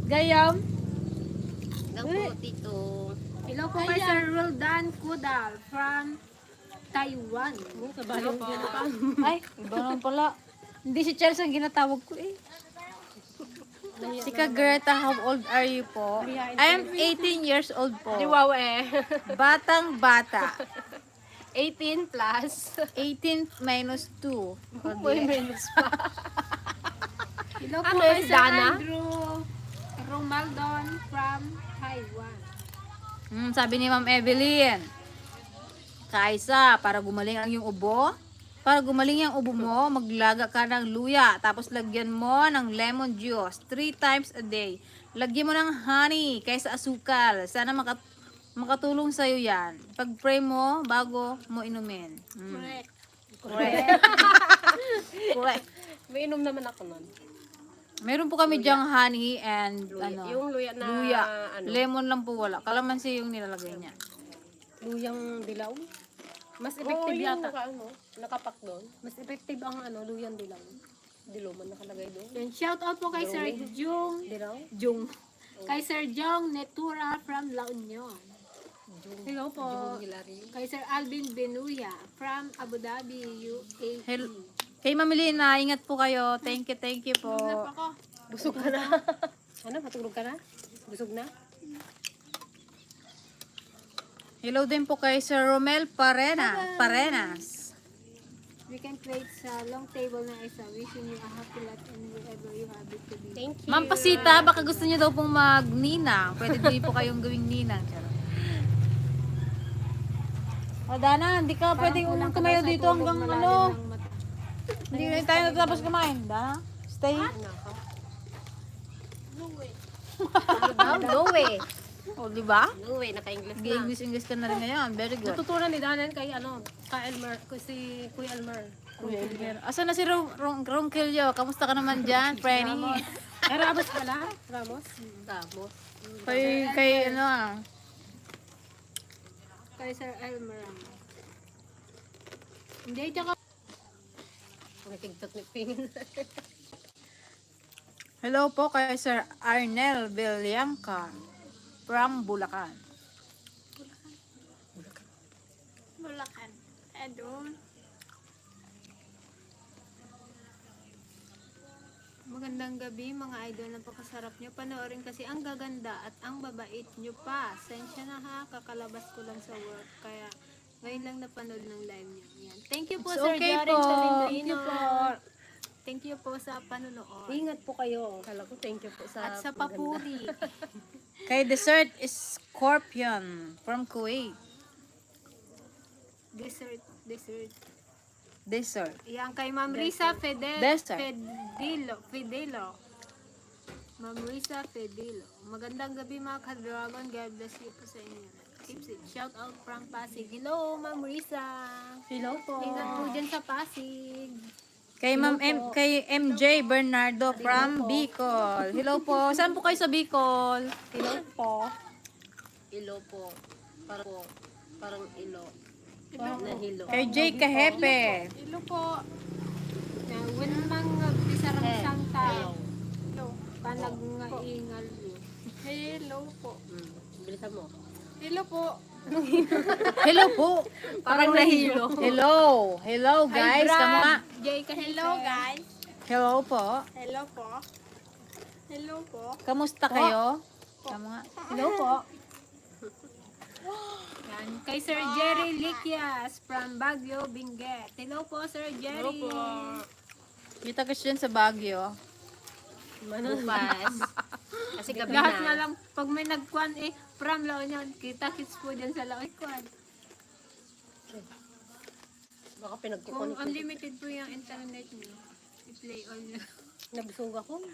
Gayam. Lang po, tito. Hello po kay Sir Roldan Kudal from Taiwan. Kabalang din pa. Ay, iba naman pala. Hindi si Charles ang ginatawag ko eh. Si Greta, how old are you po? I am 18 years old po. Di wow eh. Batang bata. 18 plus. 18 minus 2. Uy, minus pa. Hello Ano po yun, kay si Sir Dana? Andrew Romaldon from Taiwan. Sabi ni Ma'am Evelyn, Kaisa, para gumaling ang iyong ubo, para gumaling ang ubo mo, maglaga ka ng luya, tapos lagyan mo ng lemon juice 3 times a day. Lagyan mo ng honey kaysa asukal. Sana makatulong sa'yo yan. Pag-pray mo bago mo inumin. Correct. Correct. Correct. May inom naman ako nun. Meron po kami dyang honey and Yung luya na, luya. ano, Lemon lang po wala. Kalamansi yung nilalagay niya. luyang dilaw. Mas Oo, effective yung yata. nakapak doon. Mas effective ang luyang dilaw. Dilaw man nakalagay doon. Then shout out po kay Sir Jung. Dilaw? Kay Sir Jong Netura from La Union. Hello po. Kay Sir Alvin Benuya from Abu Dhabi, UAE. Kay Mamilina, ingat po kayo. Thank you po. Ako. Busog ka na. Ano, matulog ka na? Busog na? Hello din po kay Sir Romel Parenas. We can create sa long table na isa. Wishing you a happy life and wherever you have it to be. Thank you. Ma'am Pasita, baka gusto niyo daw pong magninang. Pwede din po kayong gawing ninang. Charot. O Dana, hindi ka pwedeng tumayo dito hanggang ano. Hindi na tayo natapos kumain. Dana, stay. No way. O, di ba? No way, naka-English na. English ka na rin ngayon. Very good. Natutunan ni Danan kay Elmer, si Kuya Elmer. Asa na si Ronquillo? Kamusta ka naman dyan, Frenny? Ramos pala? Ramos? Tapos, Kay ano ah. Kay Sir Elmer. Hindi, tsaka Nakikigtot ni Ping. Hello po kay Sir Arnel Villanca from Bulacan. Bulacan. Doon. Magandang gabi mga idol. Napakasarap nyo. Panoorin kasi ang gaganda at ang babait nyo pa. Sensya na ha. Kakalabas ko lang sa work. Kaya ngayon lang napanood ng live nyo. Yan. Thank you po It's Sir okay Jaren po. Tolentino. Thank you po. Thank you po sa panonood. Ingat po kayo. kala ko thank you po sa At sa papuri. Kay Desert Scorpion from Kuwait. Dessert. Desert. Yan kay Ma'am Risa Desert. Fedelo. Ma'am Risa Fedelo. Magandang gabi mga ka-dragon. God bless you po sa inyo. Keep it. Shout out from Pasig. Hello, Ma'am Risa. Hello po. Ingat po dyan sa Pasig. Kay kay MJ Bernardo from Bicol. Hello po. Saan po kayo sa Bicol? Hello po. ilo po. Parang ilo. Na hilo. Kay Jay Kahepe. Hello po. Na when mang bisarang santa. Hello. Panag nga ingal yun. Hello po. Bilisan mo. Hello po. Hello po. Parang nahilo. Hello guys. Kamu nga. Jay ka hello guys. Hello po. Hello po. Hello po. Kamusta kayo? Kamu nga. Hello po. Yan. Kay Sir Jerry Liquias from Baguio, Benguet. Hello po, Sir Jerry. Kita kasi dyan sa Baguio. Bukas. Kasi gabi Lahat na na. lang, pag may nagkwan from La Union, kita-kits po dyan sa La Union. Baka Kung pinagkukon. unlimited po yung internet niyo, i-play all nyo. Nabusog ako.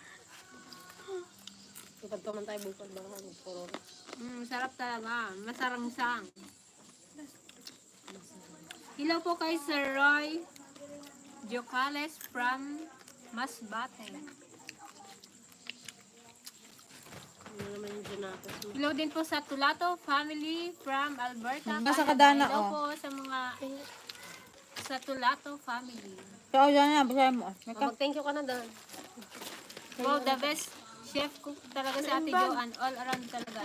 Kapag pa man tayo bukas, baka magpuro. Sarap talaga. Masarangsang. Hello po kay Sir Roy Jocales from Masbate. Ano naman yung dinatas mo? Hello din po sa Tulato family from Alberta. Nasa Canada. Kadana, Hello oh. po sa mga sa Tulato family. Kaya dyan na. Basahin mo. Mag-thank you ka na doon. Wow, the best chef cook talaga sa Ate Joanne. All around talaga.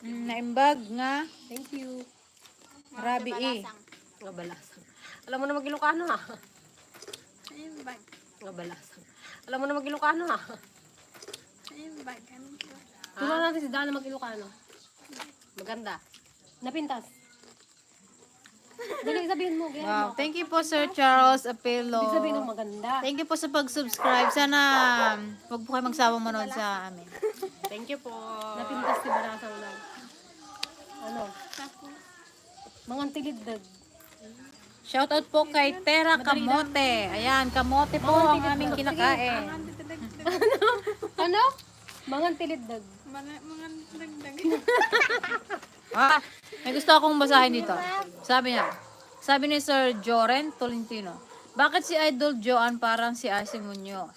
Naimbag nga. Thank you. Rabi eh. Nga balasan. Alam mo na mag-Ilocano ha? Naimbag. Nga balasan. Alam mo na mag-Ilocano ha? Turuan natin si Dana mag-Ilocano. Maganda. Napintas. Dali, sabihin mo. Ganyan Wow, mo. thank you po Sir Charles Apelo. Ibig sabihin ng maganda. Thank you po sa pag-subscribe. Sana huwag po kayo magsawang manood sa amin. Thank you po. Napintas si Barasang lang. Ano? Mga tiliddag. Shoutout po kay Tera Kamote. Ayan, kamote po ang aming kinakain. Ano? Mga tiliddag. Ah, may gusto akong basahin dito. Sabi ni Sir Joren Tolentino, bakit si Idol Joan parang si Asing Munoz?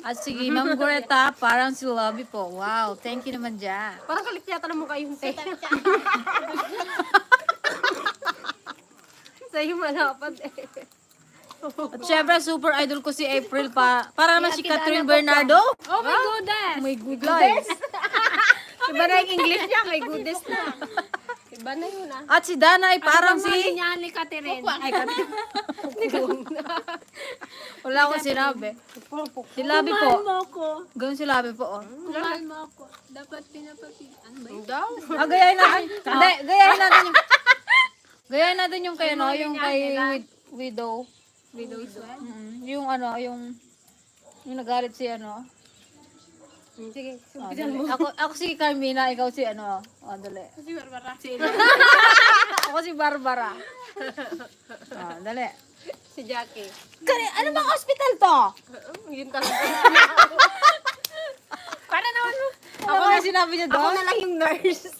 At si Ma'am Greta parang si Lobby po. Wow, thank you naman dyan. Parang kalit yata ng mukha yung te. Sa'yo malapad eh. At syempre, super idol ko si April pa. Para naman si Catherine Bernardo. Oh my goodness! My goodness. Iba na yung English niya, may goodness na. Iba na yun ah. At si Dana ay parang si... niya ni Catherine. Ay, wala akong sinabi. Si Labi po. Mahal mo ako. Ganun si Labi po. Oh. Mahal mo ako. Dapat pinapapig. Ano ba yun? Daw. Gayahin natin. Hindi, gayahin natin yung... Gayahin natin yung kay, ano, yung kay Widow. Widow's Well? Yung ano, yung nagalit si ano. Sige, Oh, sumpisan dali. mo. Ako si Carmina, ikaw si ano. Oh, dali. Si Barbara. Ako si Barbara. Oh, dali. Si Jackie. Ano bang hospital to? Yun talaga. Para naman mo. Ako na sinabi niya Ako doon. na lang yung nurse.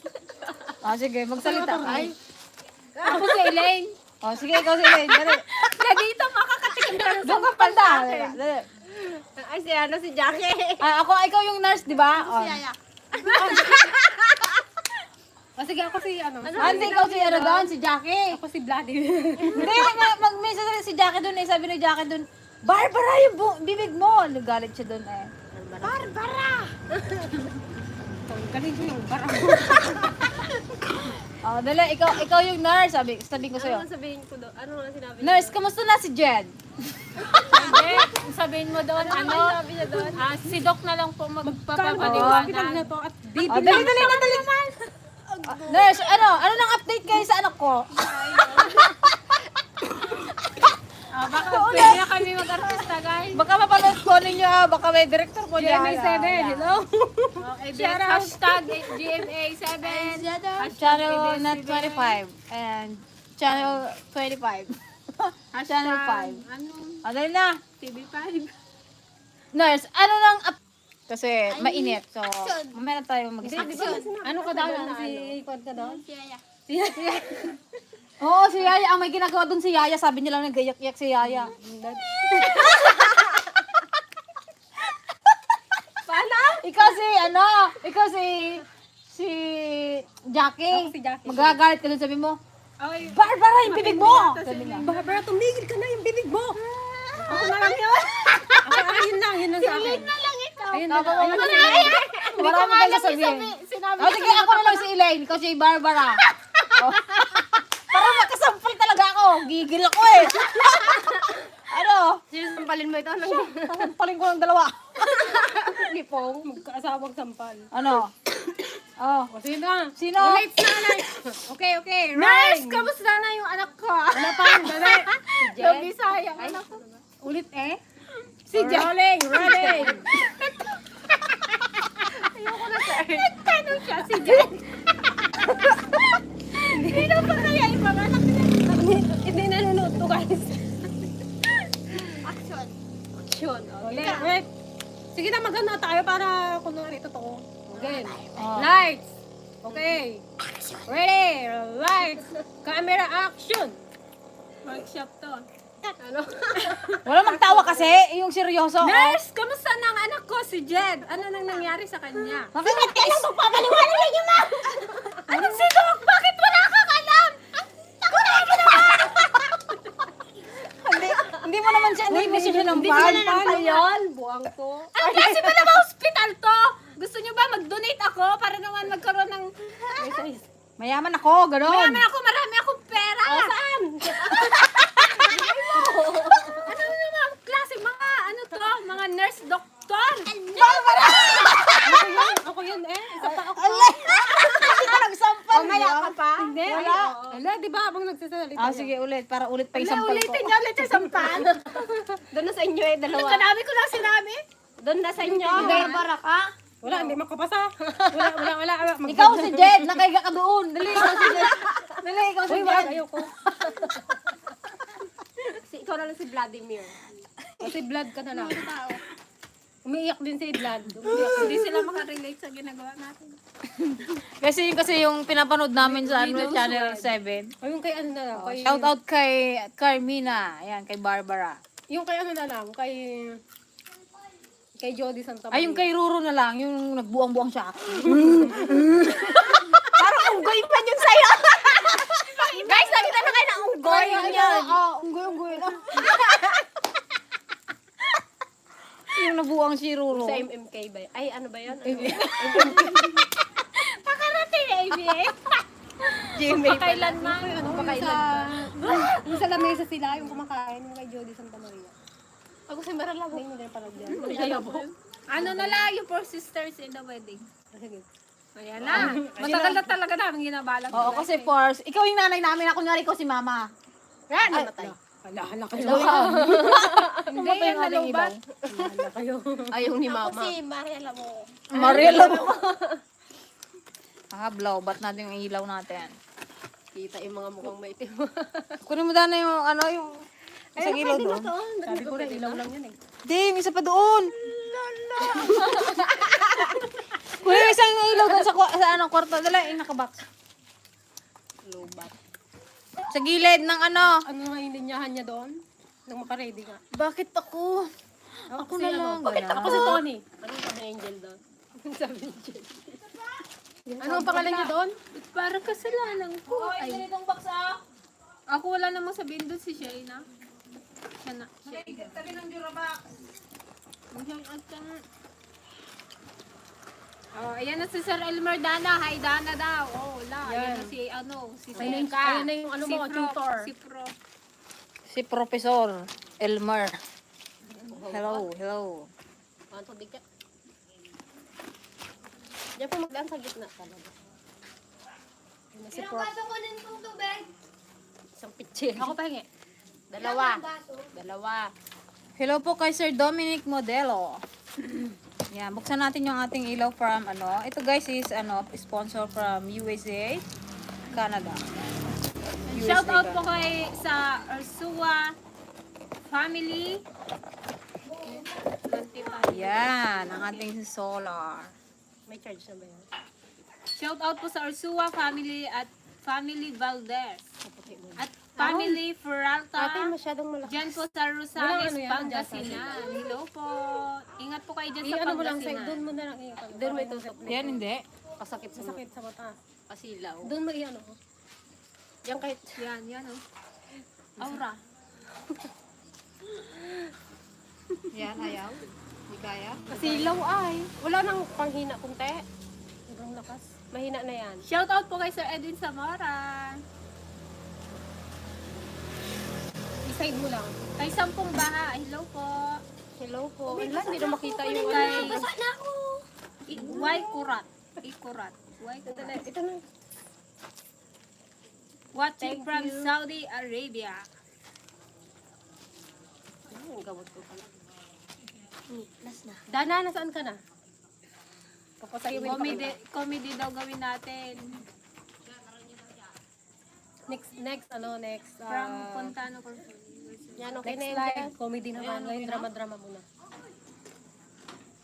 Oh, sige, magsalita. Ay. Ako si Elaine. Oh, sige, ikaw si Elaine. Dali. Na dito makakatikim ka ng Doon ka panda. Dali. Ay, si ano, si Jackie. Ah, ikaw yung nurse, di ba? Oh. O sige, ako si ano. Hindi, ikaw si ano doon, si Jackie. Ako si Vladdy. Hindi, mag-message si Jackie doon eh. Sabi ni Jackie doon, Barbara, yung bibig mo. Nagalit siya doon eh. Galing ko yung barang. Oh, dali, ikaw yung nurse. Sabi ko sa'yo. Ano sabihin ko doon? Ano na sinabi niya? Nurse, kamusta na si Jen? Hindi. Sabihin mo doon, Sabi niya doon? si Doc na lang po Hospital magpapaliwanag. na to at Oh, bibi dali. Nurse, ano nang update kayo sa anak ko? Baka pwede na kami mag-artista, guys. Baka mapanood ko ninyo, baka may director po niya. GMA7, hello? Okay, hashtag GMA7. Channel Net 25 and Channel 25. Channel 5. Ano? Ano na? TV5. Nurse, ano nang kasi mainit. So, mamaya na tayo mag-isip. Ano ka daw? Si Kwan ka daw? Oo, si Yaya. Ang may ginagawa dun si Yaya. Sabi niya lang nag-iyak-iyak si Yaya. Paano? Ikaw si Jackie. Ako si Jackie. Magagalit ka dun, sabi mo, Okay. Barbara, yung bibig mo! Sabi niya. Barbara, tumigil ka na yung bibig mo. Ako na lang yun. Ako, yun lang sa akin. Ayun na lang. Marami kang sasabihin. Oh, sige, ako na lang si Elaine. Ikaw si Barbara. Oh. Para makasampal talaga ako. Gigil ako eh. Ano? Sinasampalin mo ito. Sampalin ko ng dalawa. Lipong, magkaasawang sampal. Ano? Oh. O, sige na. Sino? Okay. Nurse, kamusta na yung anak ko? Ano pa? Dali. Si Yung Jen. Bisaya, anak ko. Ulit eh. Si Jen. Rolling. Nagtanong siya si Jen. Sino pa kaya yung mga anak nila? Hindi nanonood to guys. Action. Ulit. Sige na, maganda tayo para kunwari totoo. Okay. Oh. Lights. Okay. Ready. Lights. Camera action. Workshop to. Ano? Wala magtawa kasi. Yung seryoso. Oh. Nurse, kamusta na ang anak ko si Jed? Ano nang nangyari sa kanya? Bakit ka lang magpapaliwanag niyo, ma'am? Anong si Doc? Bakit wala kang alam? Hindi mo naman siya, hindi mo siya ng pan. Ayun, buwang ko. Anong klase ba na hospital to? Gusto niyo ba mag-donate ako para naman magkaroon ng... Mayaman ako, gano'n. Marami akong pera. Saan? Ano naman klase? Mga ano to? Mga nurse, doktor. yun eh. Isa pa ako. Hindi ka nagsampal. Mamaya ka pa? Hindi. Wala. Wala, di ba habang nagsasalita Ah, niya? sige, ulit. Para ulit pa yung sampal ko. Ulitin niya ulit yung sampan. Doon na sa inyo eh, dalawa. Kadami ko lang sinabi. Doon na sa inyo. Bara ka. Wala, hindi makapasa. Wala. Ikaw si Jed, nakaiga ka doon. Dali, ikaw si Jed. Dali, ikaw si Uy, wala, Jed. ayoko. Ikaw na lang si Vladimir. Kasi blood ka na lang. Umiiyak din si Vlad. Hindi sila makarelate sa ginagawa natin. Kasi yung pinapanood namin sa Channel 7. Ay, yung kay ano na lang. Kay, Shout out kay Carmina. Ayan, kay Barbara. Yung kay ano na lang. Kay Jody Santa Maria. Ay, yung kay Ruro na lang. Yung nagbuang-buang siya. Parang unggoy pa yun sa'yo. Guys, nakita na kayo ng unggoy. Unggoy na. Yung nabuang si Ruro. Sa MMK ba yun? Ay, ano ba yun? Nakarating na ABA. GMA pala. Kailanman. Ano, yung sa lamesa sila, yung kumakain, yung kay Jody Santa Maria. Ako si Marala. Hindi mo din parang dyan. Ayaw po. Ano na lang yung Four Sisters in the Wedding. Sige. Ayan na. Matagal na talaga namin ginabalak. Oo, kasi Pars, ikaw yung nanay namin. Ako nga rin ko si Mama. Yan, namatay. Hala kayo. Hindi yan nalubat. Hala kayo. Ayaw ni Mama. Ako si Mariela mo. Mariela mo. Blow. Ba't natin yung ilaw natin? Kita yung mga mukhang maitim. Kunin mo dana yung yung isang ilaw doon. Sabi ko na, ilaw lang yan eh. Hindi, may isa pa doon. Kunin mo isang ilaw doon sa kwarto. Dala, nakabox. Lubat. Sa gilid ng Ano nga yung linyahan niya doon? Nang makaready nga. Bakit ako? Ako na lang. Ako si Tony. Anong sabi ni Angel doon? Sabi ni Jen. Ano ang pangalan niya doon? Parang kasalanan ko. Ay, Ganitong box ako wala namang sabihin doon si Shayna. Siya na. Tabi ng Jurabox. Oh, ayan na si Sir Elmer Dana. Hi, Dana daw. Oh, wala. Ayan na si, si Seka. Ayun na yung ano mo, tutor. Si Pro. Si Professor Elmer. Hello. Ang tubig ka. Diyan po magdaan sa gitna talaga. Si Prof. Isang pitche. Ako pahingi. Dalawa. Hello po kay Sir Dominic Modelo. Yan, buksan natin yung ating ilaw from Ito guys is sponsor from USA, Canada. Shout out po guys. kay sa Ursua family. Yan, ang ating solar. May charge na ba yan? Shout out po sa Ursua family at family Valdez. At family Feralta. Ate, masyadong malaki. Diyan po sa Rosales, Walang ano yan, Pangasinan. Hello po. Ingat po kayo dyan sa I-ano mo lang sa'yo, Pangasinan. doon mo na lang i-ano. Doon may tusok na. Yan, hindi. Pasakit sa Sakit sa mata. pasilaw. Doon mo i-ano. Yan kahit Yan oh. Aura. Yan, ayaw. Hindi kaya. pasilaw ay. Wala nang panghina kunti. Sobrang lakas. Mahina na yan. Shout out po kay Sir Edwin Zamora. I-side mo lang. Kay Sampung Baha. Hello po. Hello po. Wala, hindi na makita yung Kay ano. Y Kurat. Ikurat. Y Kurat. Ito na. Watching from Saudi Arabia. Ang gawad ko pala. Dana, nasaan ka na? Papasayawin pa kita. Comedy daw gawin natin. Next. From Fontano. Yan, okay Next na yun. live, comedy naman. Ngayon, drama-drama muna.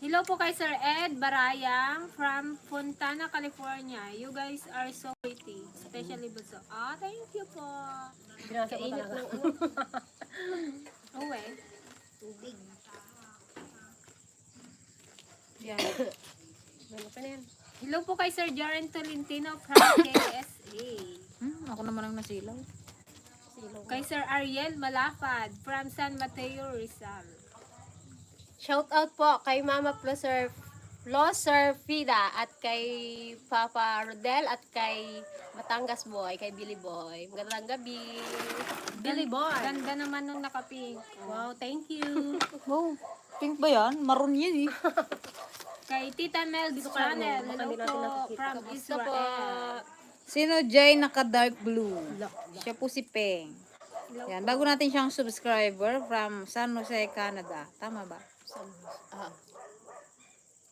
Hello po kay Sir Ed Barayang from Fontana, California. You guys are so pretty. Especially Buso. Thank you po. Binasa ko Kainit talaga. ng ano. Oh, eh. Tubig. Yan. Ano pa na yan? Hello po kay Sir Jaren Tolentino from KSA. Ako naman ang nasilaw. Kay Sir Ariel Malafad from San Mateo, Rizal. Shout out po kay Mama Flosser Fida at kay Papa Rodel at kay Batangas Boy, kay Billy Boy. Magandang gabi. Billy Boy. Ganda naman nung nakapink. Wow, thank you. Wow, pink ba yan? Maroon yan eh. Kay Tita Mel's Dito ka, channel. baka Hello hindi natin po nakikita. from Kamusta po? Israel. Sino Jay naka-dark blue? Siya po si Peng. Hello Yan, po. bago natin siyang subscriber from San Jose, Canada. Tama ba?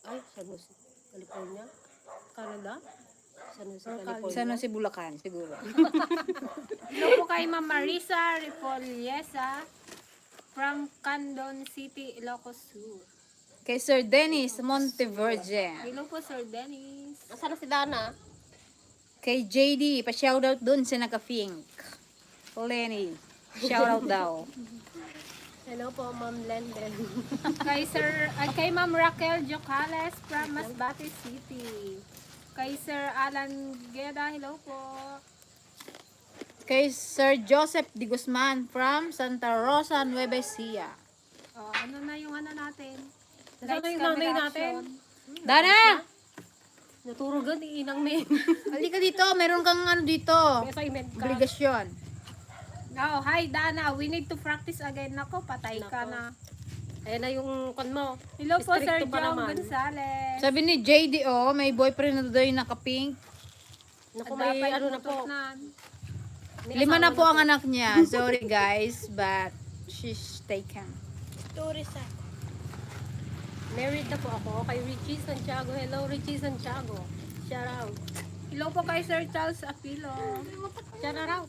Ay, San Jose, California? Canada? San Jose, Or California? San Jose, Bulacan, siguro. Hello po kay Ma'am Marisa Ripoliesa from Candon City, Ilocos Sur. Kay Sir Dennis Montevirgen. Hello po, Sir Dennis. Nasaan na si Dana? Kay JD, pa-shoutout dun sa naka-pink. Lenny, shoutout daw. Hello po, Ma'am Lenden. Kay Ma'am Raquel Jocales from Masbate City. Kay Sir Alan Gueda, hello po. Kay Sir Joseph Di Guzman from Santa Rosa, Nueva Ecija. Ano na yung ano natin? Nasaan na yung nanay natin? Dana! Naturugan, iinang men. Halika dito, meron kang ano dito. May assignment ka. Obligasyon. Oh, hi Dana, we need to practice again. Nako, patay ka Nako. na. Ayan na yung kan mo. Hello po, Sir Stricto pa John naman. Gonzales. Sabi ni JD, oh, may boyfriend na daw yung naka-pink. Naku, may Dapat ano na po. tutunan. May 5 na asawa po ang anak niya. Sorry guys, but she's taken. Married na po ako kay Richie Santiago. Hello, Richie Santiago. Shout out. Hello po kay Sir Charles Apilo. Shout out.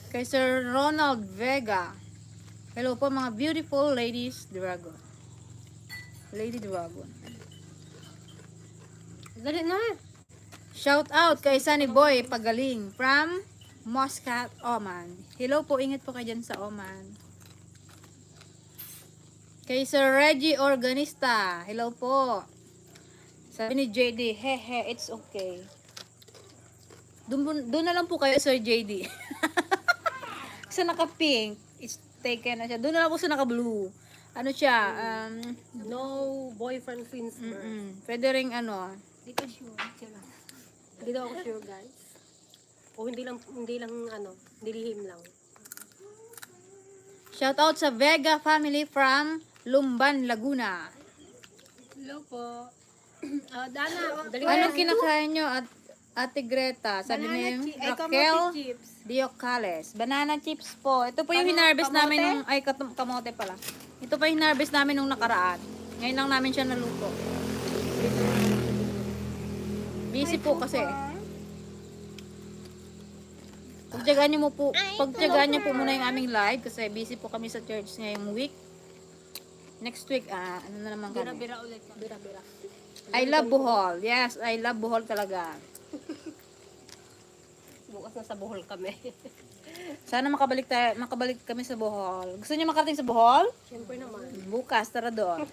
Kay Sir Ronald Vega. Hello po mga beautiful ladies dragon. Lady Dragon. Dali na. Shout out kay Sunny Boy Pagaling from Muscat, Oman. Hello po, ingat po kayo dyan sa Oman. Kay Sir Reggie Organista. Hello po. Sabi ni JD, hehe, it's okay. Doon na lang po kayo, Sir JD. Sa naka-pink, it's taken na siya. Doon na lang po sa naka-blue. Ano siya? No boyfriend since birth. Pwede ring ano. Hindi ko sure. Hindi daw ako sure, guys. O hindi lang ano, nilihim lang. Shout out sa Vega family from Lumban, Laguna. Hello po. Dana, Anong kinakain nyo at Ate Greta? Sabi ni Raquel Diocales. Banana chips po. Ito po yung hinarvest namin nung, ay kamote pala. Ito po yung hinarvest namin nung nakaraan. Ngayon lang namin siya naluto. Busy po kasi. Pagtyagaan niyo po muna yung aming live kasi busy po kami sa church ngayong week. Next week, ano na naman kami? bira ulit ka. Bira-bira. I love Bohol. Yes, I love Bohol talaga. Bukas na sa Bohol kami. Sana makabalik kami sa Bohol. Gusto niyo makarating sa Bohol? Siyempre naman. Bukas, tara doon.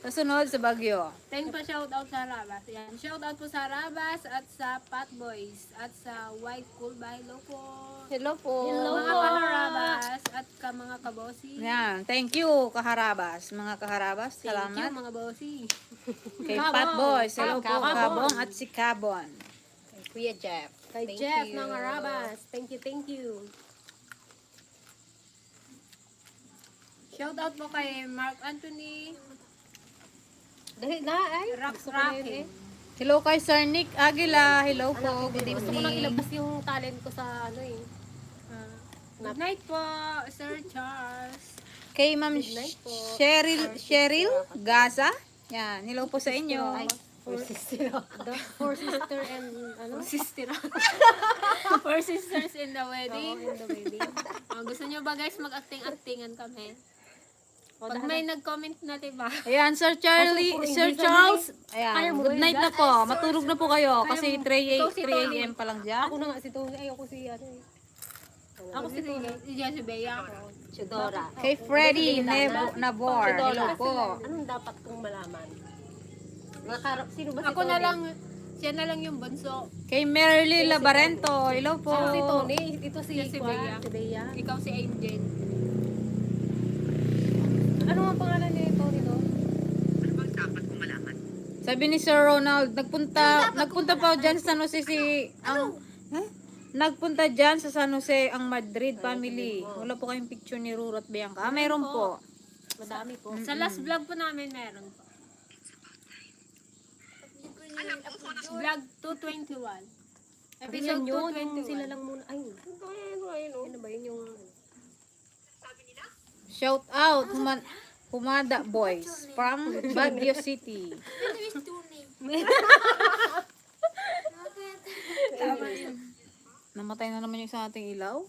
Kasunod sa Baguio. Thank po, shout out sa Rabas. Yan. Shout out po sa Rabas at sa Pat Boys at sa White Cool by Hello po. Hello po. Mga kaharabas at mga kabosi. Yan, thank you, kaharabas. Mga kaharabas, Thank you, salamat. mga bosi. Kay Pat Boys, hello po, Kabong. Kabong at si Kabon. Kay Kuya Jeff. Kay Thank Jeff you. ng Arabas. Thank you. Shout out po kay Mark Anthony Dali na, ay. Rax Gusto ko na yun Racket. Hello kay Sir Nick Aguila, hello po, good Gusto ko nang evening. ilabas yung talent ko sa ano eh. Good night po, Sir Charles. Kay Ma'am night po. Cheryl Gaza. Yan, hello po sa inyo. Four sister. The four sister and ano? Sister. For sisters in the Oo, wedding. in the wedding. Gusto nyo ba guys mag-acting-actingan kami? O, Pag may nag-comment na, diba? Ayan, Sir Charles. Ayan, good night na po. Matulog na po kayo kasi 3 a.m. pa lang dyan. Ako na nga si Tony. Ay, ako si ano eh. Ako si Jezebea. Chudora. Kay Freddy Nabor, hello po. Anong dapat kong malaman? Sino ba si Ako na lang, siya na lang yung bunso. Kay Merly Labarento, hello po. Ako si Tony. Ito si Si Kwan, Bea. si Bea. Ikaw si Angel. Ano ang pangalan ni Tony doon? Sabi ni Sir Ronald, nagpunta pa dyan sa San Jose nagpunta dyan sa San Jose ang Madrid family. Wala po kayong picture ni Ruro at Bianca. Mayroon po. Madami po. Sa last vlog po namin meron po. Vlog 221. Episode Episode yun, yung 221. sila lang muna. Ay, ano ba yun yung... Shout out, Humada Boys from Baguio City. Namatay na naman yung sa ating ilaw.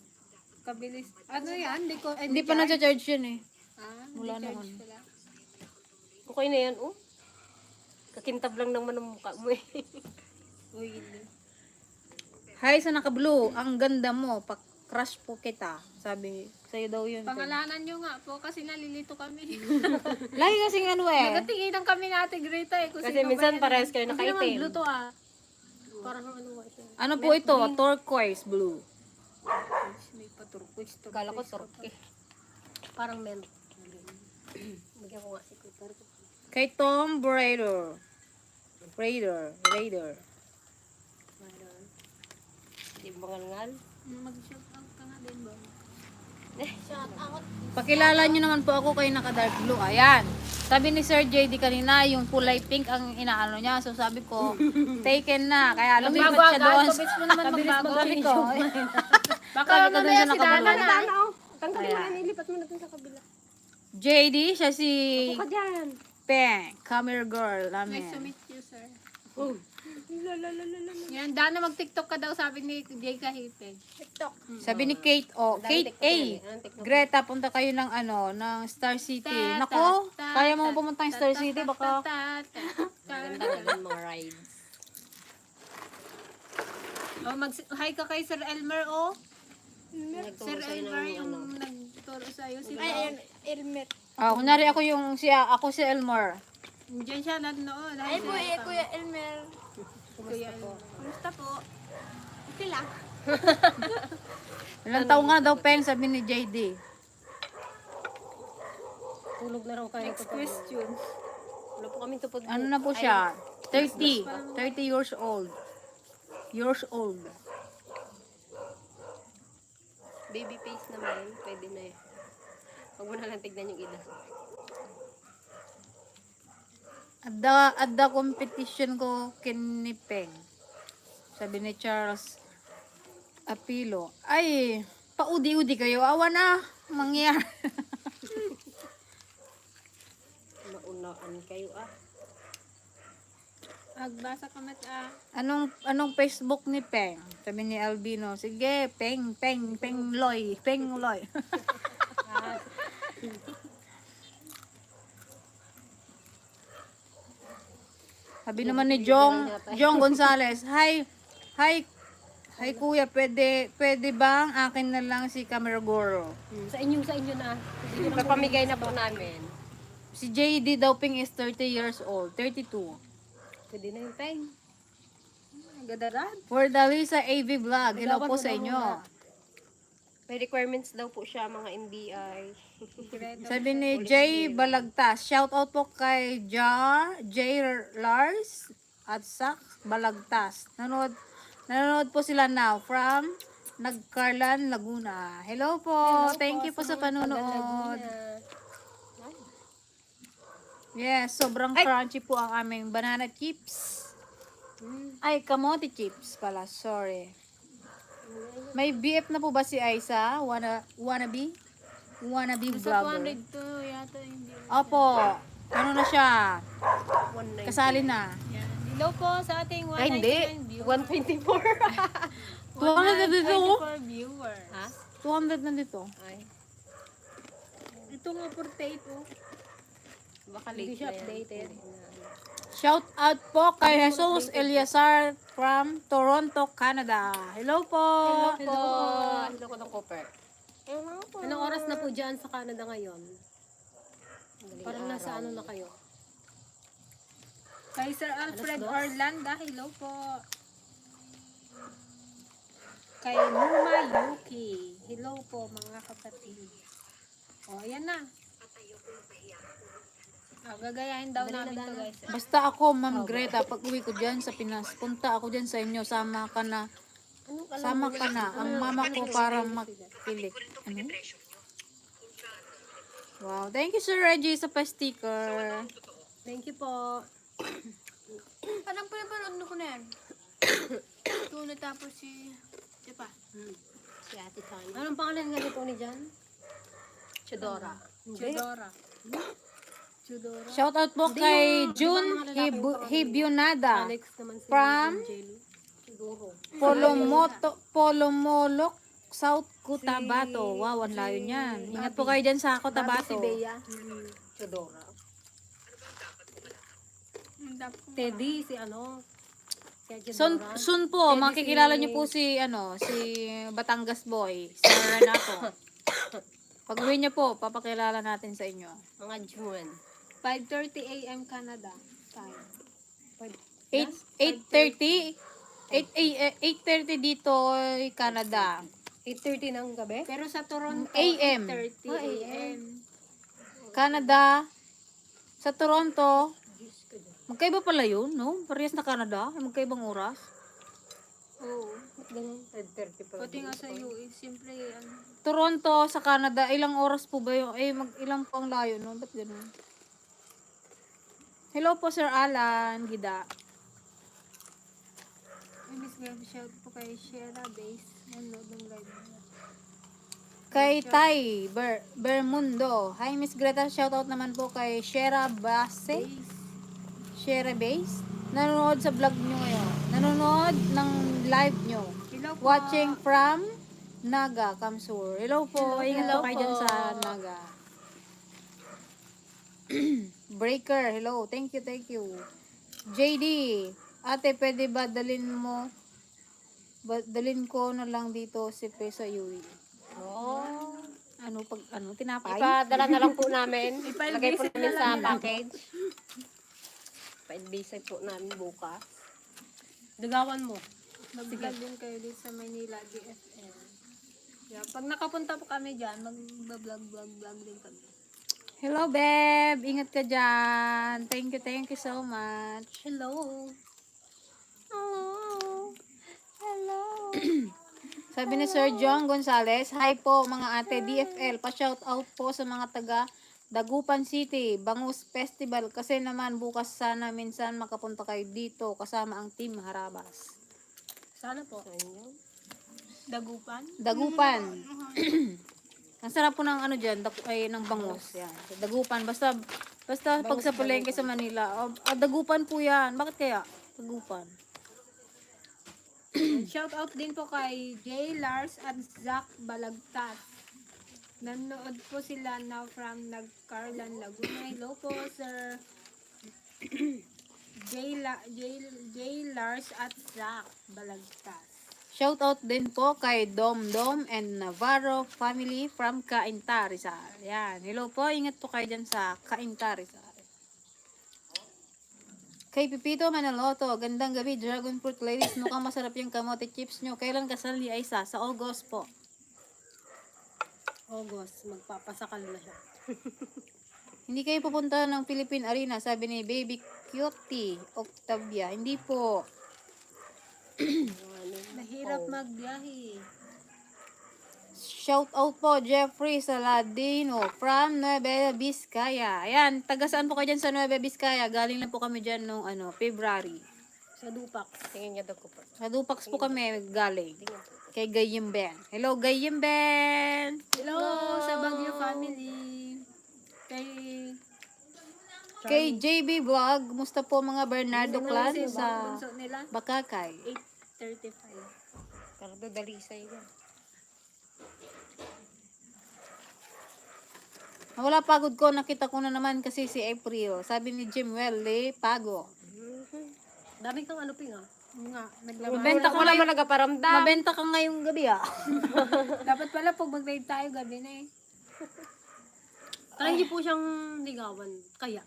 Kabilis. Ano yan? Hindi pa na-charge yun eh. Wala naman. Okay na yan, oh. Kakintab lang naman ang mukha mo eh. Uy, hindi. Hi sa naka-blue, ang ganda mo. Pa-crush po kita. Sabi, sa'yo daw yun. Pangalanan nyo nga po kasi nalilito kami. Lagi kasing ano eh. Nagatinginan kami natin Greta eh. Kasi minsan parehas kayo Hindi naman nakaitim. blue to ah. Parang ano nga siya. Ano po ito? Turquoise blue. May paturquoise. Kala ko turkey. Parang mint. Bigyan ko nga si Kuya. Kay Tom Raider. Raider. Hindi bangal-ngal. Mag-shout out ka nga din ba? Pakilala nyo naman po ako kay naka-dark blue. Ayan. Sabi ni Sir JD kanina, yung kulay pink ang inaano niya. So sabi ko, taken na. Kaya lumipat siya doon. Kabilis mo naman magbago. Sabi ko, Baka sabi ko doon mamaya siya si nakabulong. Dana na. Tanggalin mo na, nilipat mo na dun sa kabila. JD, siya si Upo ka dyan. Peng. Come here girl. Nice to Amen. meet you, sir. Yan, Dana mag-tiktok ka daw, sabi ni Jay Kahite. Sabi ni Kate, Kate A. Greta, punta kayo ng ng Star City. Nako, kaya mo pumunta ng Star City, baka Ganda naman mga rides. Hi ka kay Sir Elmer, oh. Nagturo Sir sa'yo Elmer, ng yung ano. nagturo sa'yo. Si Elmer. kunyari ako ako si Elmore. Diyan siya nanonood. Ay po, Kuya Elmer. Kuya Elmer. Kumusta po? Okay lang. Ilang taon nga daw, Peng, sabi ni JD. Tulog na raw kayo. Next question. Wala po kami tupad. Ano na po siya? 30 years old. Baby face naman, pwede na eh. Huwag mo na lang tignan yung edad. At the competition ko kinipeng. Sabi ni Charles Apilo. Ay, paudi-udi kayo. Awa na. Mangyari. Maunaan kayo ah. Agbasa ka mat, Anong Facebook ni Peng? Sabi ni Albino. Sige, Peng Loy. Sabi naman ni Jong Gonzales, Hi kuya, pwede bang akin na lang si Cameragoro? Sa inyo na. Papamigay na po namin. Si JD daw Ping is 30 years old, 32. Pwede na yung peng. Gadaran. For Dalisa AV Vlog, hello po sa inyo. May requirements daw po siya, mga NBI. Sabi ni Jay Balagtas, shout out po kay Jay Lars at Sak Balagtas. Nanonood po sila now from Nagcarlan, Laguna. Hello po. Thank you po sa panunood. Yes, sobrang crunchy po ang aming banana chips. Ay, kamote chips pala. Sorry. May BF na po ba si Aiza? Wannabe Sa vlogger. 202 yata hindi. Opo. Ano na siya? 190. Kasali na. Yan. Hello po sa ating 199 Ay, hindi. viewers. 124. 200 na dito. 124 viewers. Ha? 200 na dito. Ay, Ito nga potato. baka Hindi late siya na yan. updated. Shout out po kay Jesus Eliasar from Toronto, Canada. Hello po. Hello ko ng copper. Anong oras na po dyan sa Canada ngayon? Parang nasa ano na kayo? Kay Sir Alfred Orlanda, hello po. Kay Numa Yuki, hello po mga kapatid. O, ayan na. Gagayahin daw namin to guys. Basta ako, Ma'am Greta, pag uwi ko dyan sa Pinas, punta ako dyan sa inyo, sama ka na. Sama ka na. Ang mama ko parang makilik. Ano? Wow. Thank you, Sir Reggie, sa pa-sticker. Thank you po. Parang pinapanood ko na yan. Ito natapos si... Diba? Si Ate Tani. Anong pangalan nga nito ni Jan? Chidora. Chudora. Chudora. Shoutout po Hindi, kay yung- June di ba mga lalaki yung pangalan Hibyonada. Alex naman si From? Angel. Siguro. Polomolok, South Cotabato. Wow, ang layo niyan. Ingat po kayo dyan sa Cotabato. Si Bea. Chidora. Ang dap- Teddy, si ano? Si Soon, Chidora. soon po, Pwede makikilala si- niyo po si Batangas Boy, si Renato. Pag uwi niyo po, papakilala natin sa inyo. Mga June. 5:30 a.m. Canada time. 8:30 8:30 dito, Canada. 8:30 ng gabi? Pero sa Toronto, AM. 8:30 a.m. Canada, sa Toronto, magkaiba pala yun, no? Parehas na Canada, magkaibang oras. Oo. Ba't ganun? 8:30 pa. Pati nga sa US, siyempre, ano, Toronto sa Canada, ilang oras po ba yung, ilang po ang layo, no? Ba't ganun? Hello po, Sir Alan, Gida. Miss Grab, shout po kay Shera Base. Nanood ng live niya. Kay Tay Bermundo. Hi, Miss Greta. Shoutout naman po kay Shera Base. Shera Base. Nanonood sa vlog nyo ngayon. Nanonood ng live nyo. Hello po. Watching from Naga, Kamsur. Hello po. Ingat po kayo dyan sa Naga. Breaker. Hello. Thank you, thank you. JD. Ate, pwede ba dalin ko na lang dito si Pesa Yui? Oh. Tinapay? Ipadala na lang po namin. Lagay po visit namin na sa lang package. Pa-visit po namin bukas. Ligawan mo. Mag-vlog din kayo dito sa Manila, DFL. Yeah, pag nakapunta po kami dyan, mag-vlog din kami. Hello, Beb. Ingat ka dyan. Thank you so much. Hello. Sabi ni Sir John Gonzales, hi po mga ate DFL. Pa-shout out po sa mga taga Dagupan City, Bangus Festival. Kasi naman bukas sana minsan makapunta kayo dito kasama ang team Harabas. Sana po. Dagupan. Dagupan. Ang sarap po ng dyan, ng bangus. Yan. Dagupan. Basta pag sa palengke sa Manila, Dagupan po yan. Bakit kaya? Dagupan. Shout out din po kay Jay Lars at Zach Balagtas. Nanood po sila now from Nagcarlan, Laguna. Hello po, sir. Jay Lars at Zach Balagtas. Shout out din po kay Dom and Navarro family from Cainta, Rizal. Yan. Hello po. Ingat po kayo dyan sa Cainta, Rizal. Kay Pipito Manaloto, gandang gabi, Dragon Fruit Ladies. Mukhang masarap yung kamote chips nyo. Kailan kasal ni Aisa? Sa August po. August, magpapasakal na siya. Hindi kayo pupunta ng Philippine Arena, sabi ni Baby Cutie Octavia. Hindi po. Mahirap magbiyahe. Shout out po, Jeffrey Saladino from Nueva Vizcaya. Ayan, taga saan po kayo dyan sa Nueva Vizcaya? Galing lang po kami dyan nung February. Sa Dupac. Tingin niya daw ko po. Sa Dupax po kami galing. Kay Gayimben. Hello, Gayimben! Hello sa Baguio family. Kay JB Vlog, musta po mga Bernardo clan sa bunso nila. Bakakay? 8:35. Cardo Dalisay ka. Wala pagod ko, nakita ko na naman kasi si April. Sabi ni Jimwell, pago. Dami kang Ping ah. Nga, naglaba. Mabenta ka Wala ngayong, man nagaparamdam. mabenta ka ngayong gabi Dapat pala pag mag-live tayo gabi na eh. Kaya hindi po siyang ligawan. Kaya.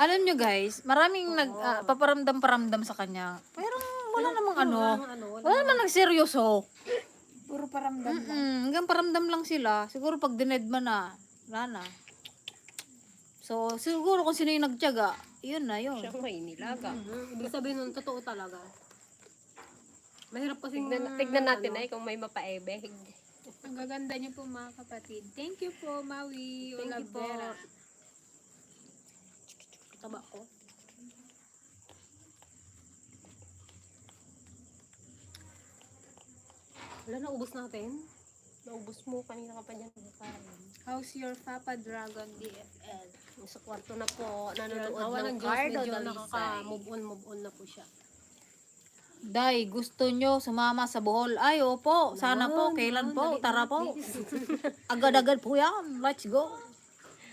Alam nyo guys, maraming paparamdam-paramdam sa kanya. Pero wala namang wala namang nagseryoso. Puro paramdam lang. Hanggang paramdam lang sila. Siguro pag dinedma na, wala na. So, siguro kung sino yung nagtiyaga, yun na yun. Siyang may nilaga. Ibig sabihin nun, totoo talaga. Mahirap kasi Tignan natin ay kung may mapaebeg. Ang gaganda niyo po mga kapatid. Thank you po, Maui. Thank you po. Olavera. Taba ko. Wala, naubos natin. Naubos mo, kanina ka pa dyan. How's your Papa Dragon DFL? Sa kwarto na po, nanonood Awa ng ng Diyos, Cardo medyo Dalisay. nakaka-move on na po siya. Day, gusto nyo sumama sa Bohol? Ay, opo. Sana po. Kailan po? Tara po. Agad-agad po yan. Let's go.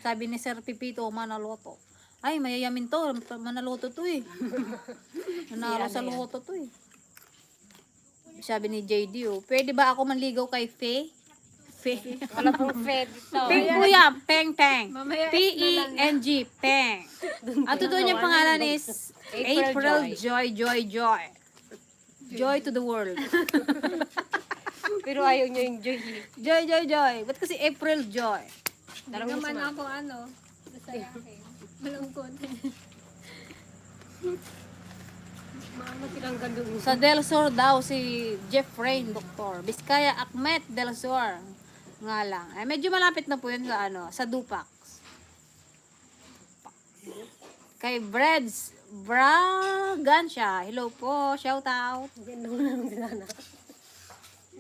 Sabi ni Sir Pipito Manaloto. Ay, mayayamin to. Manaloto to eh. Nanalo sa loto to eh. Sabi ni JD, oh, pwede ba ako manligaw kay Faye? Faye. Wala pong Fed dito. Peng po yan. Peng, peng. Mamaya P-E-N-G. Peng. Ang totoo niyang pangalan is April Joy, Joy, Joy. Joy to the world. Pero ayaw niya yung Joy. Joy, Joy, Joy. Ba't kasi April Joy? Hindi naman ako masayahin. Malungkot. Maano tinanggal doon. Sa Del Sur daw si Jeff Rain, doktor. Biskaya Akmet Del Sur. Nga lang. Ay, medyo malapit na po yun sa sa Dupax. Kay Breads Bragancia. Hello po. Shout out. Ganda mo na nung sinana.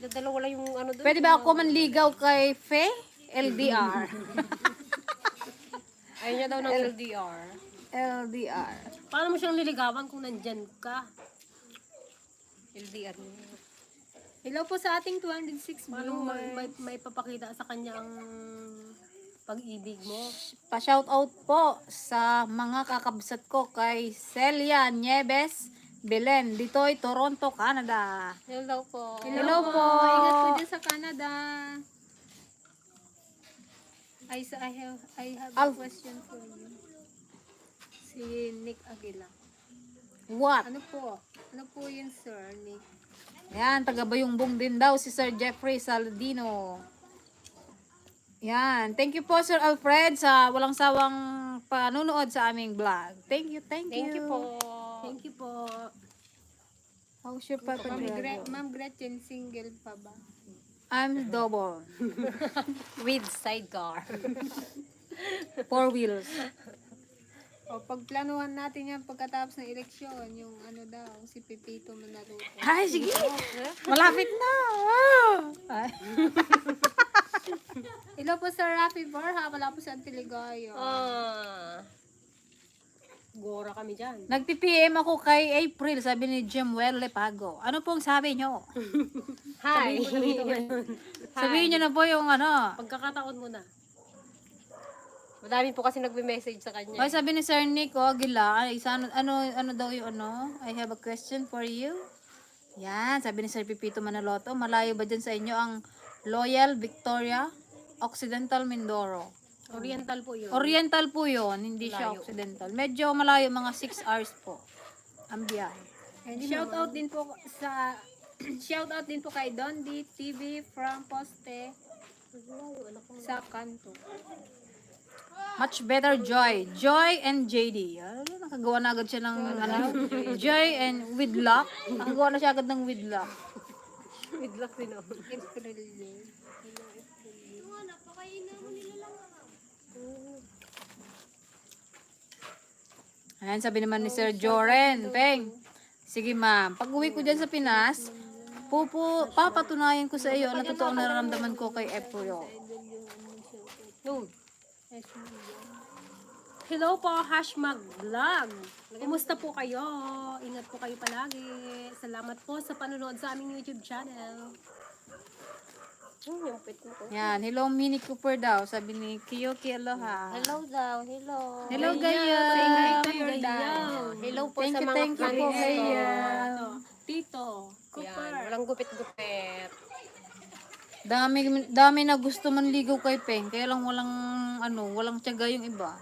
Dalawa lang yung ano doon. Pwede ba ako manligaw kay Fe? LDR. Ayaw niya daw ng LDR. LDR. Paano mo siyang liligawan kung nandyan ka? LDR niya. Hello po sa ating 206 Paano mo viewers. may papakita sa kanya ang pag-ibig mo? Pa-shout out po sa mga kakabsat ko kay Celia Nieves Belen, Ditoy, Toronto, Canada. Hello po. Hello po. Ingat po dyan sa Canada. I have a Al- question for you. Si Nick Aguila. What? Ano po yun, sir, Nick? Yan, taga Bayungbong din daw si Sir Jeffrey Saladino. Yan. Thank you po, Sir Alfred, sa walang sawang panunood sa aming vlog. Thank you, thank you. Thank you po. Thank you po. How's your Papa Drago? Ma'am Gretchen, single pa ba? I'm double. With sidecar. 4 wheels. O, pagplanuhan natin yan pagkatapos ng eleksyon, yung ano daw, si Pepito Manaluto. Ay, sige. Malapit na. Ay. Hello po sa Rafi Borja, wala po sa Antiligayo. Gora kami dyan. Nag-PPM ako kay April, sabi ni Jimwell Lepago. Ano pong sabi nyo? Hi. Sabihin nyo na po yung Pagkakataon mo na. Madami po kasi nagme-message sa kanya. Ay, sabi ni Sir Nick, Aguila, ano daw yung I have a question for you. Yan, sabi ni Sir Pipito Manaloto, malayo ba dyan sa inyo ang Loyal Victoria Occidental Mindoro? Oriental po yun. Oriental po yun, hindi siya Occidental. Medyo malayo, mga 6 hours po. Ang biyahe. And shout out din po kay Dondi TV from Poste sa Kanto. Much better Joy. Joy and JD. Nakagawa na agad siya ng Joy and with luck. Nakagawa na siya agad ng with luck. With luck din ako. April Day. Ayan, sabi naman ni Sir Joren, Peng, sige ma'am, pag uwi ko dyan sa Pinas, papatunayan ko sa iyo ang totoong nararamdaman ko kay April. Hello po, Hashmag Vlog. Kumusta po kayo? Ingat po kayo palagi. Salamat po sa panonood sa aming YouTube channel. Yung pit mo ko. Yan, hello Mini Cooper daw, sabi ni Kiyoki Aloha. Hello daw. Hello. Hello Gaya. Hello po Thank sa you, mga thank you po friends ko. Gaya. Tito, Yan, Cooper. walang gupit-gupit. Dami na gusto man ligaw kay Peng, kaya lang walang tiyaga yung iba.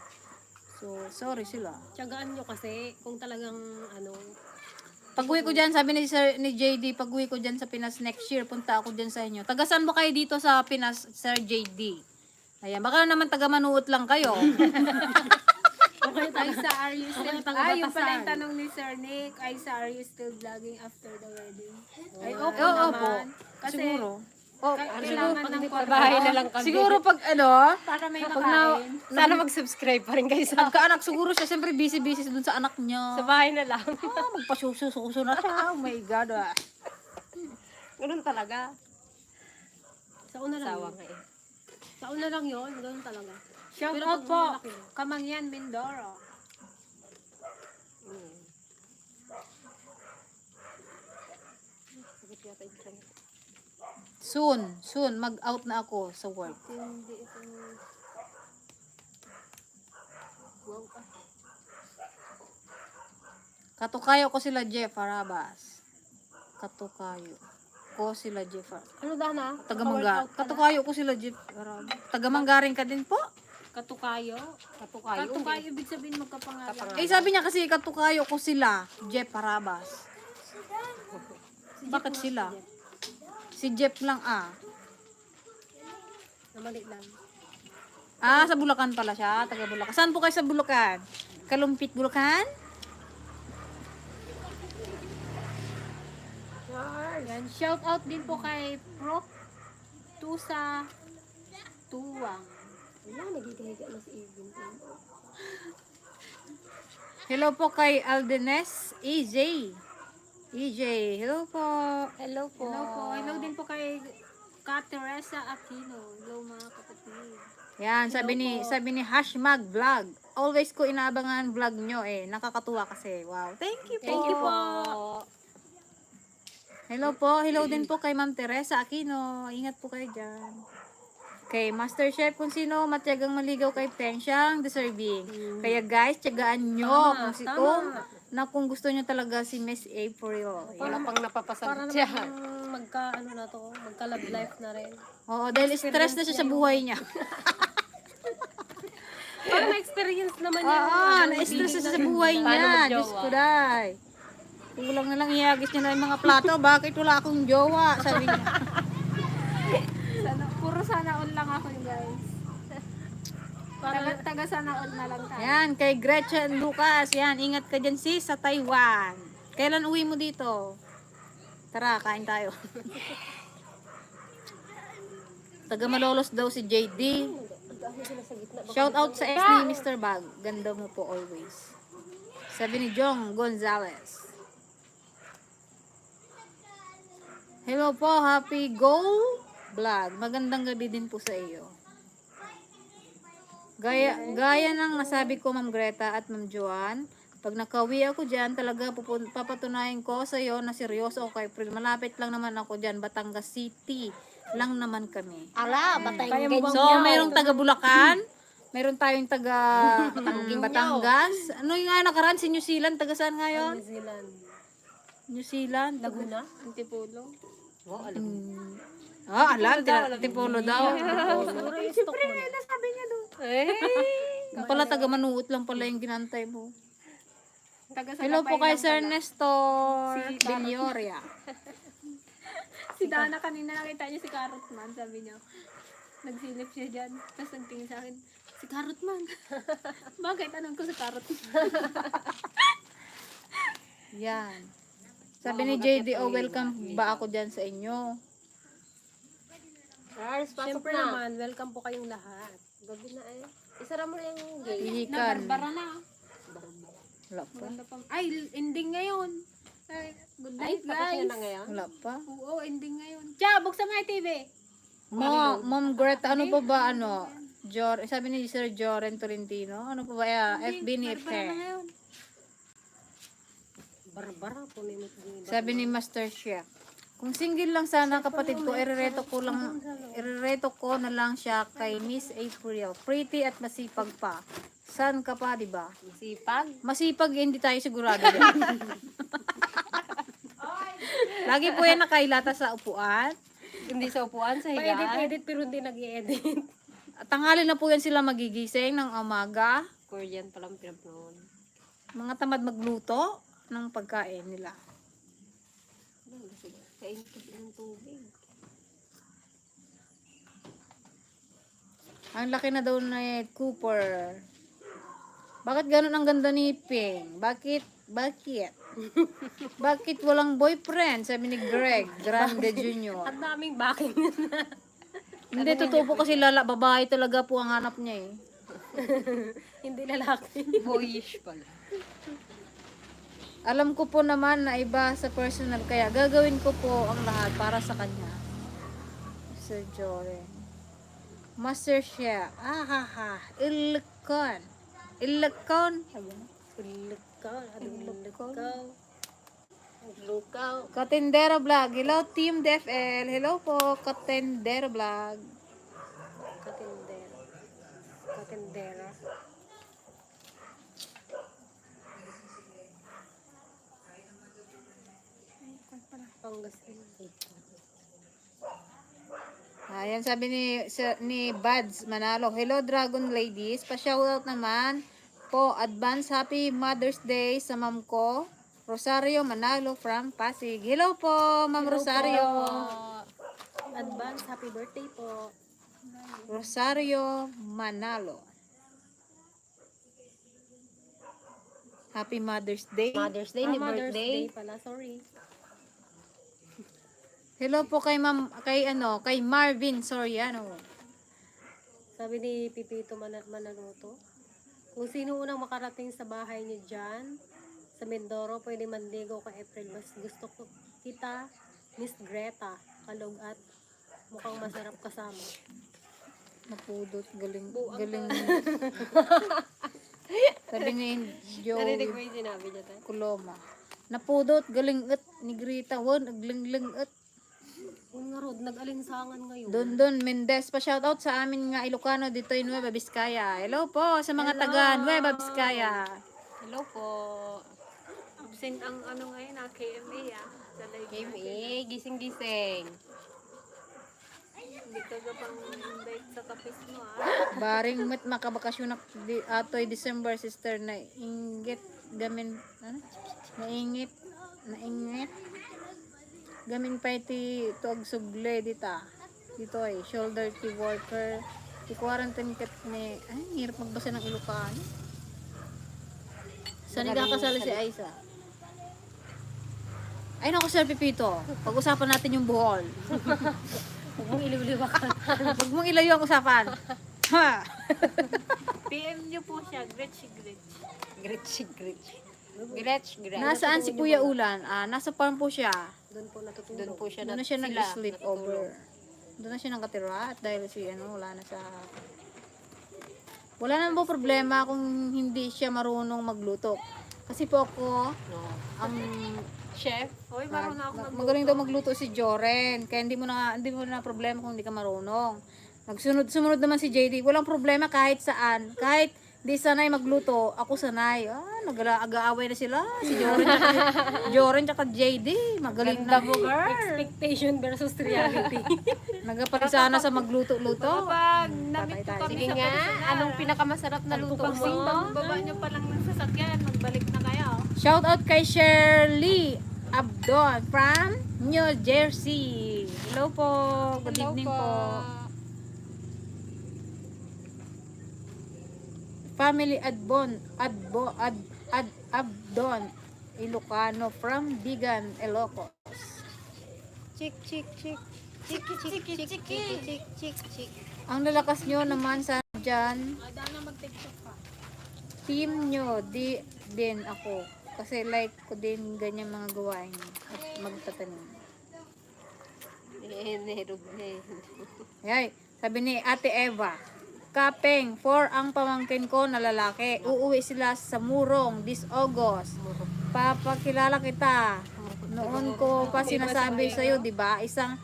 So, sorry sila. Tiyagaan nyo kasi kung talagang Pag-uwi ko dyan, sabi ni JD, pag-uwi ko dyan sa Pinas next year, punta ako dyan sa inyo. Tagasan mo kayo dito sa Pinas, Sir JD? Ayan, baka naman taga-manuot lang kayo. okay tayo sa Are you still yung pala yung tanong ni Sir Nick, are you still vlogging after the wedding? Ay, okay Oo naman. po. Kasi, Siguro. kailangan ng Sa bahay na lang kami. Siguro pag para may pag makain. Sana mag-subscribe pa rin kayo sa nagkaanak siguro siya, siyempre busy dun sa anak niya. bahay na lang. Magpasuso na siya. Oh my God. Ganun talaga. Taon na lang. Asawa yun. nga eh. Taon na lang yun. Ganun talaga. Shout Pero out pag po, malaki. Kamangyan Mindoro. Mm. Sakit yata yung tiyan ko. Soon, mag-out na ako sa work. Hindi ito. Wow ka. Katukayo ko sila Jeff Arabas. Katukayo ko sila Jeff Arabas. Ano Dana? Tagamangga. Workout ka na? Katukayo ko sila Jeff Arabas. Tagamanggaring ka din po? Katukayo. Katukayo. Katukayo, ibig sabihin magkapangalan. Eh sabi niya kasi katukayo ko sila Jeff Arabas. Bakit sila? Si Jeff lang Namali lang. Sa Bulacan pala siya. Taga Bulacan. Saan po kayo sa Bulacan? Kalumpit, Bulacan? Yan. Shout out din po kay Prof. Tusa Tuwang. Wala, nagigahiga na si Evin. Hello po kay Aldenes EJ. EJ, hello po. Hello po. Hello po. Hello din po kay Ka Teresa Aquino. Hello mga kapatid. Yan, sabi ni Hashmag Vlog. Always ko inaabangan vlog nyo eh. Nakakatuwa kasi. Wow. Thank you po. Thank you po. Hello po. Hello din po kay Ma'am Teresa Aquino. Ingat po kayo dyan. Kay Master Chef kung sino matyagang maligaw kay Peng siyang deserving. Kaya guys, tiyagaan nyo kung gusto nyo talaga si Miss April. Wala Yan. pang napapasagot siya. Magka-love life na rin. Oo, dahil stress na siya sa buhay niya. Parang na-experience naman niya. Oo, na-stress na siya sa buhay niya. Diyos ko day. Kulang na lang ihagis niya na yung mga plato. Bakit wala akong jowa? Sabi niya. Puro sana all lang ako guys. Taga sana all na lang tayo. Yan, kay Gretchen Lucas. Yan, ingat ka dyan sis sa Taiwan. Kailan uwi mo dito? Tara, kain tayo. Taga Malolos daw si JD. Shout out sa ex ni Mr. Bag. Ganda mo po always. Sabi ni Jong Gonzalez. Hello po, Happy Go Vlog. Magandang gabi din po sa iyo. Gaya ng nasabi ko Ma'am Greta at Ma'am Joan, pag nakawi ako dyan, talaga papatunayan ko sa iyo na seryoso ako kay April. Malapit lang naman ako dyan, Batangas City lang naman kami. Ala, batay mo So, mayroong taga Bulacan, mayroon tayong taga Batangas. Ano yung nga nakaraan? Si New Zealand, taga saan ngayon? New Zealand. New Zealand? Laguna. Antipolo. Wow, alam mo. Alam, Tipolo daw. Siguro yung stock mo na. Sabi niya doon. Yung pala taga Manuot lang pala yung ginantay mo. Taga Hello po kay Sir Nestor Si Villoria. Si Dana kanina nakita niya si Carrot Man, sabi niya. Nagsilip siya dyan. Tapos nagtingin sa akin, si Carrot Man. Bakit? Anong ko si Carrot Man? Yan. Sabi ni JD, welcome ba ako dyan sa inyo? Charles, pasok Siyempre na. naman, welcome po kayong lahat. Gabi na eh. Isara mo na yung gate. Ihikan. Nabarbara na. Wala pa. Ganda pa. Ay, ending ngayon. Ay, good Ay, night tapos guys. niya na ngayon. Wala pa. Oo, ending ngayon. Cha, buksan mo yung TV. Ma'am Greta, ano pa ba sabi ni Sir Joren Tolentino, ano pa ba FB ni Barbara na Fe? ngayon. Barbara po ni Miss. Sabi ni Master Chef, kung single lang sana kapatid ko, irereto ko na lang siya kay Miss April. Pretty at masipag pa. San ka pa, di ba? Sipag. Masipag, hindi tayo sigurado din. Lagi po yan nakailata sa upuan. Hindi sa upuan, sa higaan. Pa-edit pero hindi nag-i-edit. Tanghali na po yan sila magigising ng umaga. Korean palang pinapanood. Mga tamad magluto ng pagkain nila. Kain ko ng tubig. Ang laki na daw na Cooper. Bakit ganun ang ganda ni Ping? Bakit? Bakit walang boyfriend? Sabi ni Greg Grande Jr. Ang daming backing. Hindi, totoo po kasi babae talaga po ang hanap niya eh. Hindi lalaki. Boyish pala. Alam ko po naman na iba sa personal, kaya gagawin ko po ang lahat para sa kanya. Sir Joren. Master Chef. Ilocon. Ilocon. Sabi mo? Lukaw. Lukaw. Lukaw. Lukaw. Katindera Vlog. Hello, Team DFL. Hello po, Katindera Vlog. Katindera. Katindera. Pangasinan. Ayan, sabi ni Buds Manalo. Hello, Dragon Ladies. Pa-shoutout naman po. Advance Happy Mother's Day sa ma'am ko, Rosario Manalo from Pasig. Hello po, Ma'am Rosario. Advance, happy birthday po. Rosario Manalo. Happy Mother's Day. Mother's Day, ni Mother's birthday. Day pala, sorry. Hello po kay Ma'am, kay Marvin Soriano. Sabi ni Pipito Manaluto, kung sino unang makarating sa bahay niyo dyan, sa Mindoro, pwede manligo kay April. Mas gusto ko kita, Miss Greta, kalog at mukhang masarap kasama. Napudot, galing. Sabi ni Narinig Joey mo yung sinabi niya tayo? Kuloma. Napudot, galing at ni Greta. Won, aglingling at. Kung nga Rod, nag-alinsangan ngayon. Don Mendez, pa-shoutout sa amin nga Ilocano dito in Nueva Vizcaya. Hello po sa mga taga Nueva Vizcaya. Hello po. Absent ang ano ngayon KMA sa live Game natin. gising-gising. Hindi ka pang invite sa kapis mo Baring met makabakasyon atoy December sister na inggit gamin ano? Naingit gamin pa iti tuag sugle dita. Dito ay shoulder to worker. Ti quarantine kat ni ay hirap magbasa ng Ilocano. Saan nagkakasala si Aisa? Ay naku Sir Pipito, pag-usapan natin yung buhol. Huwag mong iliw-liwakan. Huwag mong ilayo ang usapan. Ha! PM nyo po siya. Gretch. Gretch. Nasaan si Kuya Ulan? Nasa farm po siya. Doon po natutulog. Doon po siya Doon na siya nag-sleep over. Doon na siya nakatira at dahil si wala na sa... Wala naman po problema kung hindi siya marunong magluto. Kasi po ako, ang Chef. Hoy, marunong ako magluto. magaling daw magluto si Joren. Kaya hindi mo na problema kung hindi ka marunong. Sumunod naman si JD. Walang problema kahit saan. Kahit di sanay magluto, ako sanay. Nag-aaway na sila. Si Joren tsaka JD. Magaling na. Expectation versus reality. Nagapalisa na sa magluto-luto. Kapag namit po kami Sige sa nga, personal, anong pinakamasarap na luto mo? pagbaba nyo pa lang ng sasakyan, magbalik na kayo. Shout out kay Shirley Abdon from New Jersey. Hello po. Good evening po. Family Abdon Ilocano from Bigan, Ilocos. Chik. Ang lalakas nyo naman sa dyan. Adana mag-tiktok pa. Team nyo, din ako. Kasi like ko din ganyan mga gawain at magtatanim. Ay, sabi ni Ate Eva, Kapeng, 4 ang pamangkin ko na lalaki. Uuwi sila sa Murong this August. Papakilala kita. Noon ko pa sinasabi sa iyo, 'di ba? Isang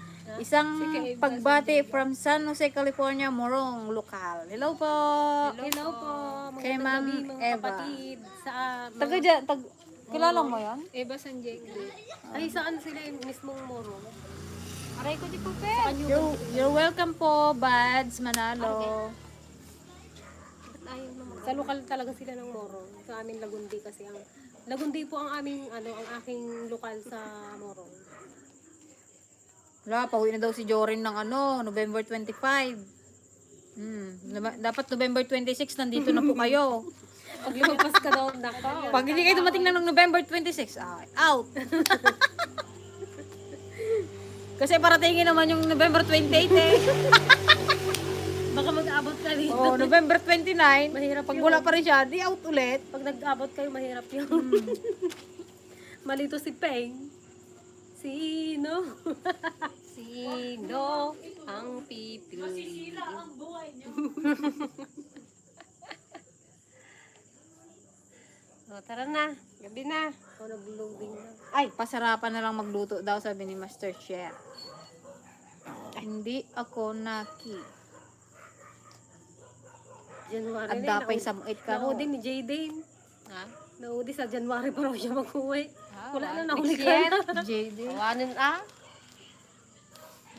pagbati from San Jose, California, Murong lokal. Hello po. Hello po. Kay Magandang Ma'am gabi, mga Eva. kapatid. Sa Kilala mo 'yan? Eva Sanjay. ay, saan sila yung mismong Moro? Aray ko di po pe. You're welcome po, Buds Manalo. Sa lokal talaga sila ng Moro. Sa amin Lagundi kasi ang Lagundi po ang aming ang aking lokal sa Moro. Wala, pauwi na daw si Jorin ng November 25. Dapat November 26, nandito na po kayo. Pag lumabas ka daw, nako. Pag hindi kayo dumating na ng November 26, out. Kasi paratingin naman yung November 28 eh. Baka mag-abot ka dito. Oh, November 29, Mahirap pag yun. wala pa rin siya, di out ulit. Pag nag-abot kayo, mahirap yun. Malito si Peng. Sino? Sino ang pipiliin? O, tara na. Gabi na. O, nag-loading na. Ay, pasarapan na lang magluto daw, sabi ni Master Chef. Hindi ako naki. January At na. dapay sa muit ka mo. Naudi ni Jaden. Ha? Naudi sa January pa raw siya mag-uwi. Wala na, Next nahuli ka year. na. JD. Tawanin ah.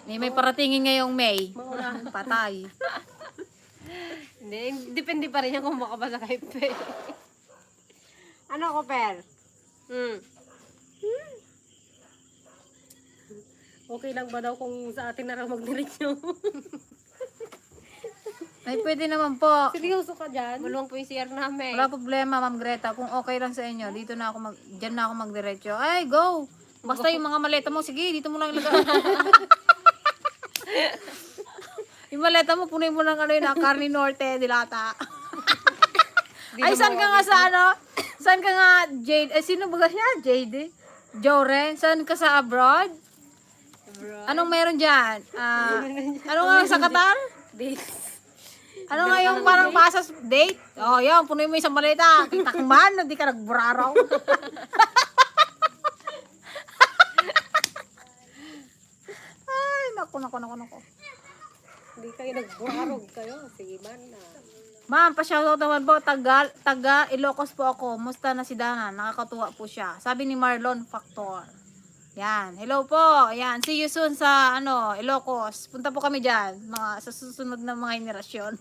May paratingin ngayong May. Mauna. Patay. Hindi, depende pa rin yan kung makabasa kay Pe. Ano ko, Per? Okay lang ba daw kung sa atin na lang mag-diretso? Ay, pwede naman po. Seryoso ka dyan? Bulong po yung CR namin. Wala problema, Ma'am Greta. Kung okay lang sa inyo, dito na ako dyan na ako magdiretso. Ay, go! Basta yung mga maleta mo, sige, dito mo lang ilagay. Yung maleta mo, punin mo ng ano yun, Carne Norte, dilata. Ay, saan ka nga sa ano? Saan ka nga, Jade? Eh, sino ba siya? Jade? Joren? Saan ka sa abroad? Anong meron dyan? Ano nga sa Qatar? Dates. Ano nga yung parang pasas date? Oh, yan, punuin mo yung isang maleta. Takman, hindi ka nagburaraw. Ay, naku. Hindi kayo nagburarog kayo. Sige man na. Ma'am, pa-shoutout naman po, taga Ilocos po ako. Musta na si Dana? Nakakatuwa po siya. Sabi ni Marlon Factor. Yan, hello po. Yan, see you soon sa Ilocos. Punta po kami diyan, sa susunod na mga henerasyon.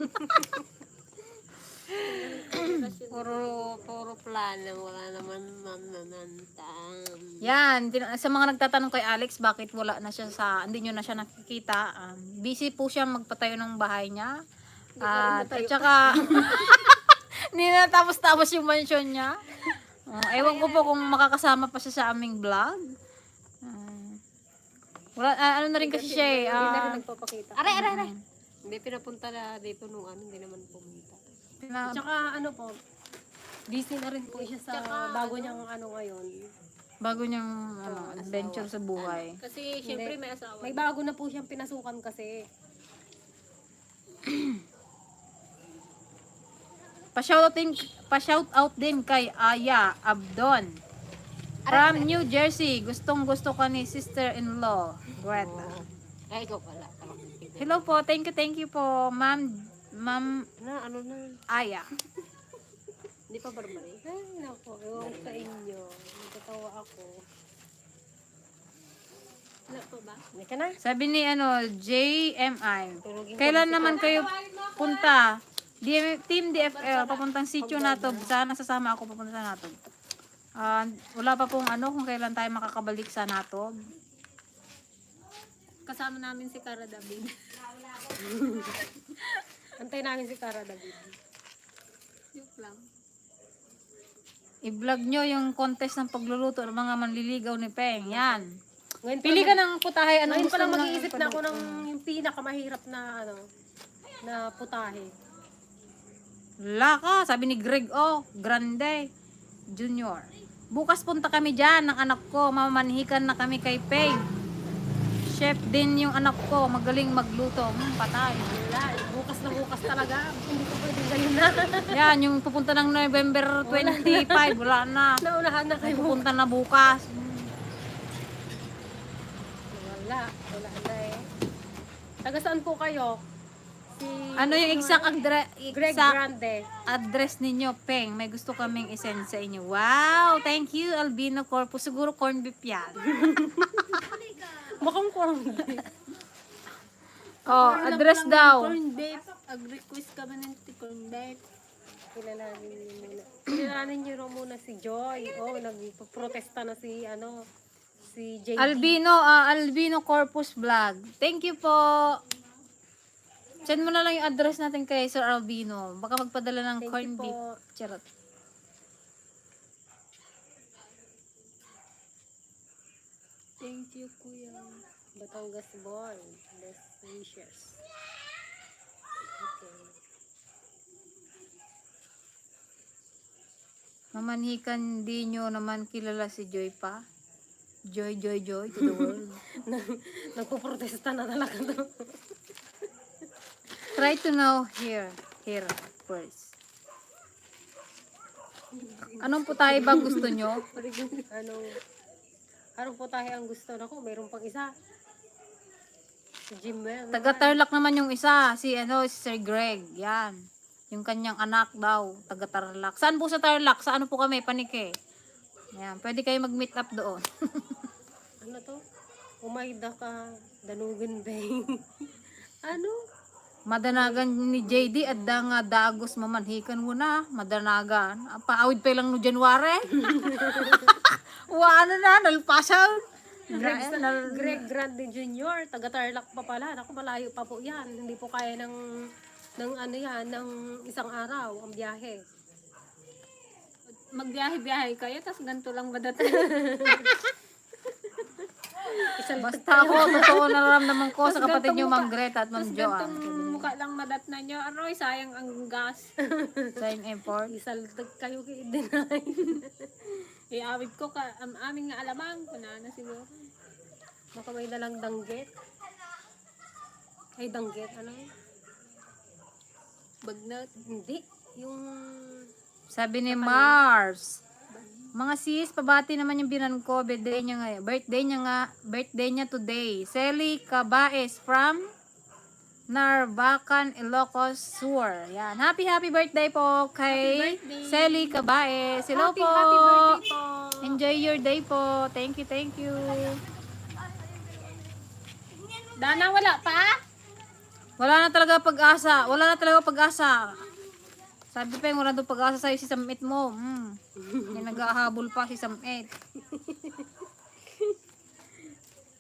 Puro plano. Wala naman mananantang. Yan, sa mga nagtatanong kay Alex, bakit wala na siya hindi nyo na siya nakikita. Busy po siya magpatayo ng bahay niya. At saka, hindi na tapos yung mansion niya. Ewan ko po kung makakasama pa siya sa aming vlog. Wala, ano na rin kasi siya eh. Hindi na rin nagpapakita. Aray. Hindi pinapunta na dito nung hindi naman pumunta. Tsaka ano po, busy na rin po siya sa bago niyang ngayon. Bago niyang adventure sa buhay. Kasi syempre may asawa. May bago na po siyang pinasukan kasi. Pa-shoutout din kay Aya Abdon. From New Jersey. Gustong-gusto ka ni sister-in-law, Greta. Ay, ikaw pala. Hello po. Thank you po, Ma'am Ano na? Aya. Hindi pa barbari. Ay, naku, ewan ko sa inyo. Natatawa ako. Wala pa ba? Hindi ka na? Sabi ni JMI. Kailan naman kayo punta? Team DFL, papuntang sitio Natob. Sana sasama ako papunta sa Natob. Wala pa pong kung kailan tayo makakabalik sa Natob. Kasama namin si Cara David. Antay namin si Cara David. Joke lang. I-vlog nyo yung contest ng pagluluto ng mga manliligaw ni Peng. Yan. Ngayon pa Pili lang- ka ng putahe. Anong Ngayon gusto pa lang mo ng mag-iisip na ako ng yung pinakamahirap na na putahe. Wala ka. Sabi ni Greg Grande Junior. Bukas punta kami dyan ng anak ko. Mamanhikan na kami kay Peng. Chef din yung anak ko. Magaling magluto. Patay. Wala, bukas talaga. Hindi ko pwedeng ganun na. Yan, yung pupunta ng November 25. Wala na. Naunahan na Ay, kayo. pupunta na bukas. Wala na eh. Taga saan po kayo? Si Ano yung exact Greg Grande. address ninyo, Peng? May gusto kaming isend sa inyo. Wow! Thank you, Albino Corpus. Siguro corn beef yan. Mukhang corn beef. Oh, address daw. Corn beef. Ag-request kami ng corn beef. Kilalanin niyo muna. Kilalanin niyo raw muna si Joy. Nagpo-protesta na si si JD. Albino Corpus Vlog. Thank you po. Send mo na lang yung address natin kay Sir Albino. Baka magpadala ng Thank corn you po. beef. Charot. Thank you, Kuya. Batangas boy. Best wishes. Okay. Mamanhikan, di nyo naman kilala si Joy pa. Joy, joy, joy to the world. Nagpo-protesta na talaga to. Try to know here first. Anong putahe ba gusto nyo? Anong putahe ang gusto na ko? Mayroon pang isa. Si Jimwell. Taga-Tarlac naman yung isa. Si Sir Greg. Yan. Yung kanyang anak daw. Taga-Tarlac. Saan po sa Tarlac? Sa ano po kami? Panike. Yan. Pwede kayo mag-meet up doon. Ano to? Umayda ka. Danugan bay. Ano? Madanagan ni JD at nga dagos mamanhikan mo na. Madanagan. Paawid pa lang no January. Ano na, nalpasan. Greg Grande Jr. Taga-Tarlac pa pala. Naku, malayo pa po yan. Hindi po kaya ng ano yan, ng isang araw ang biyahe. Magbiyahe-biyahe kayo, tapos ganito lang madating. Basta ako, totoo nararamdaman ko sa kapatid nyo, Ma'am Greta at Ma'am Tapos Joanne. gantong mukha lang madatna nyo. Aroy, sayang ang gas. Sa import. Isaltag kayo kay deny. Iawit ko ka, aming nga alamang. Kunana siguro. Baka may dalang danggit. Ay, danggit. Ano? Bagnat. Hindi. Yung... Sabi ni Mars, mga sis, pabati naman yung binan ko, birthday niya today. Selly Cabaes from Narvacan, Ilocos Sur. Yan. Happy birthday po kay birthday. Selly Cabaes. Hello po. Happy birthday po. Enjoy your day po. Thank you. Dana, wala pa? Wala na talaga pag-asa. Sabi pa yung wala doon pag-asa sa'yo si Samit mo. May nag-ahabol pa si Samit.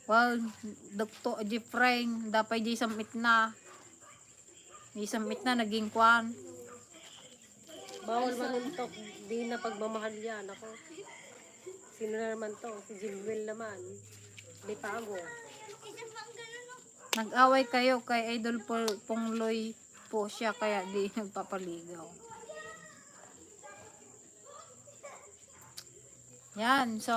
Well, Dr. Jeffrey, dapat di Samit na. Di Samit na, naging kwan. Bawal manuntok. Di na pagmamahal yan. Ako. Sino na naman to? Si Jimwell naman. Di pago. Nag-away kayo kay Idol Pongloy po siya, kaya di nagpapaligaw. Yan, so,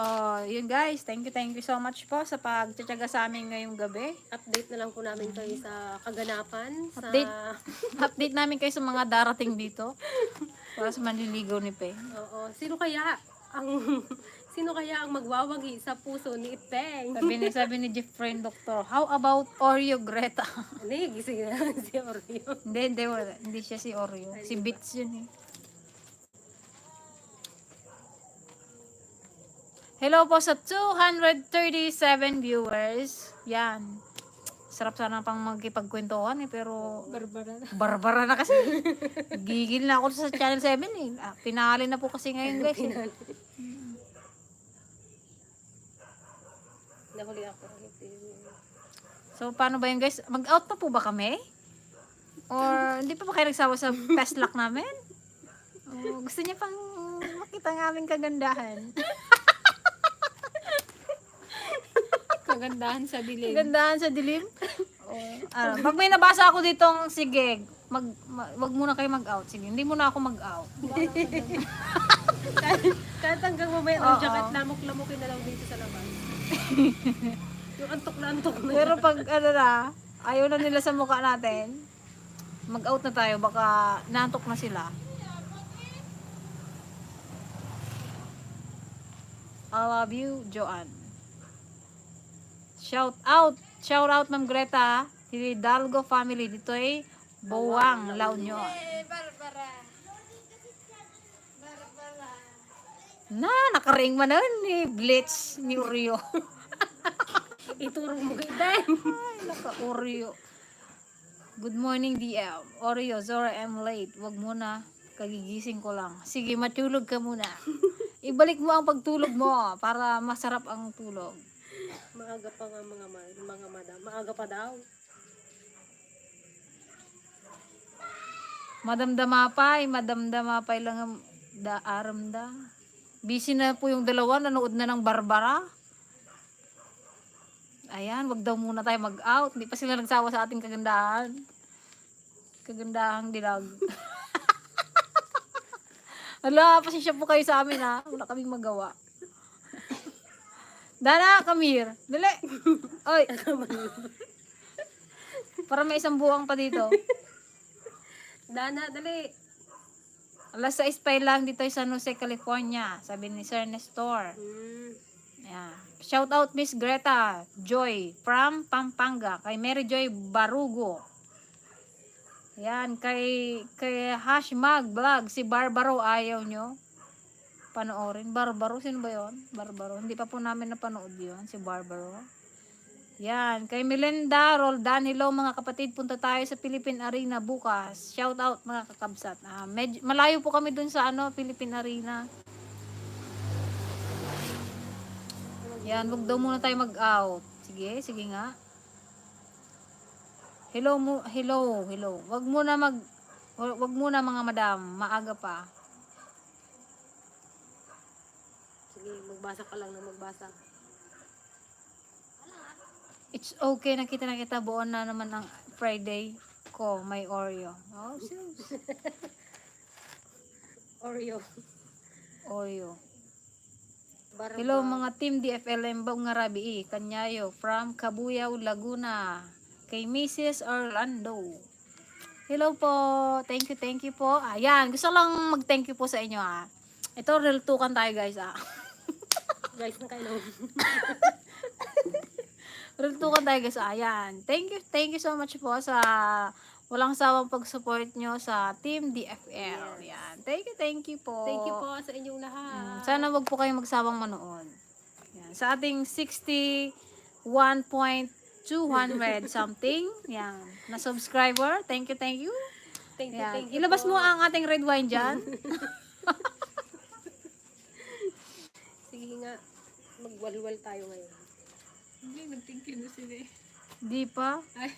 yun guys, thank you so much po sa pagtsatsaga sa amin ngayong gabi. Update na lang po namin kayo sa kaganapan. Update namin kayo sa mga darating dito para sa manliligaw ni Pe. Oo. Sino kaya ang magwawagi sa puso ni Ipeng? Sabi ni Jeffrey Doctor, how about Oreo Greta? Gising na lang si Oreo. Hindi siya si Oreo. Si Bits yun eh. Hello po sa 237 viewers. Yan. Sarap sana pang magkipagkwentuhan eh, pero barbara na kasi. Gigil na ako sa Channel 7 eh. Pinali na po kasi ngayon guys. Nahuli ako. So paano ba yun guys? Mag-out pa po ba kami? Or hindi pa ba kayo nagsawa sa best luck namin? Gusto niya pang makita ng aming kagandahan. Kagandahan sa dilim. Kagandahan sa dilim? Pag may nabasa ako ditong, sige, wag muna kayo mag-out. Sige, hindi muna ako mag-out. Kahit hanggang mamaya ang jacket, lamok-lamukin na lang dito sa labas. Yung antok na. Pero pag ayaw na nila sa mukha natin, mag-out na tayo, baka naantok na sila. I love you, Joanne. Shout out Ma'am Greta, Hidalgo family, dito ay Bawang, La Union. Nakaring man ni Blitz ni Oreo. Ituro mo kay Ben. Naka-Oreo. Good morning, DM. Oreo, Zora, I'm late. Wag muna. Kagigising ko lang. Sige, matulog ka muna. Ibalik mo ang pagtulog mo para masarap ang tulog. Maaga pa nga mga madam. Maaga pa daw. Madamdamapay lang ang aramda. Busy na po yung dalawa, nanood na ng Barbara. Ayan, wag daw muna tayo mag-out. Hindi pa sila nagsawa sa ating kagandahan. Kagandahang dilag. Ala, pasensya po kayo sa amin ha. Wala kaming magawa. Dana, come here. Dali. Oy. Para may isang buwang pa dito. Dana, dali. Alas 6 pa lang dito sa San Jose, California. Sabi ni Sir Nestor. Yeah. Shout out Miss Greta Joy from Pampanga. Kay Mary Joy Barugo. Yan. Kay Hashmag Vlog. Si Barbaro ayaw nyo panoorin. Barbaro, sino ba yun? Barbaro. Hindi pa po namin napanood yun. Si Barbaro. Yan. Kay Melinda Roldan. Hello mga kapatid. Punta tayo sa Philippine Arena bukas. Shout out mga kakabsat. Malayo po kami dun sa Philippine Arena. Yan. Wag daw muna tayo mag-out. Sige. Sige nga. Hello. Wag muna mga madam. Maaga pa. Sige, magbasa ka lang ng magbasa. It's okay, nakita na kita, buon na naman ang Friday ko, may Oreo. Oh, sus. Oreo. Hello mga team DFL Embong nga Rabi, Kanyayo, from Cabuyao, Laguna. Kay Mrs. Orlando. Hello po, thank you po. Ayan, gusto lang mag-thank you po sa inyo Ito, real tukan tayo guys Guys, na kayo. Rultukan tayo guys. Ayan. Thank you so much po sa walang sawang pag-support nyo sa Team DFL. Yan. Thank you po. Thank you po sa inyong lahat. Sana wag po kayong magsawang manood. Yan. Sa ating 61.200 something. Yan. Na subscriber. Thank you. Thank you. Yan. Ilabas mo ang ating red wine dyan. Sige nga. Magwalwal tayo ngayon. Hindi, nag-thank you na sila eh. Di pa? Ay.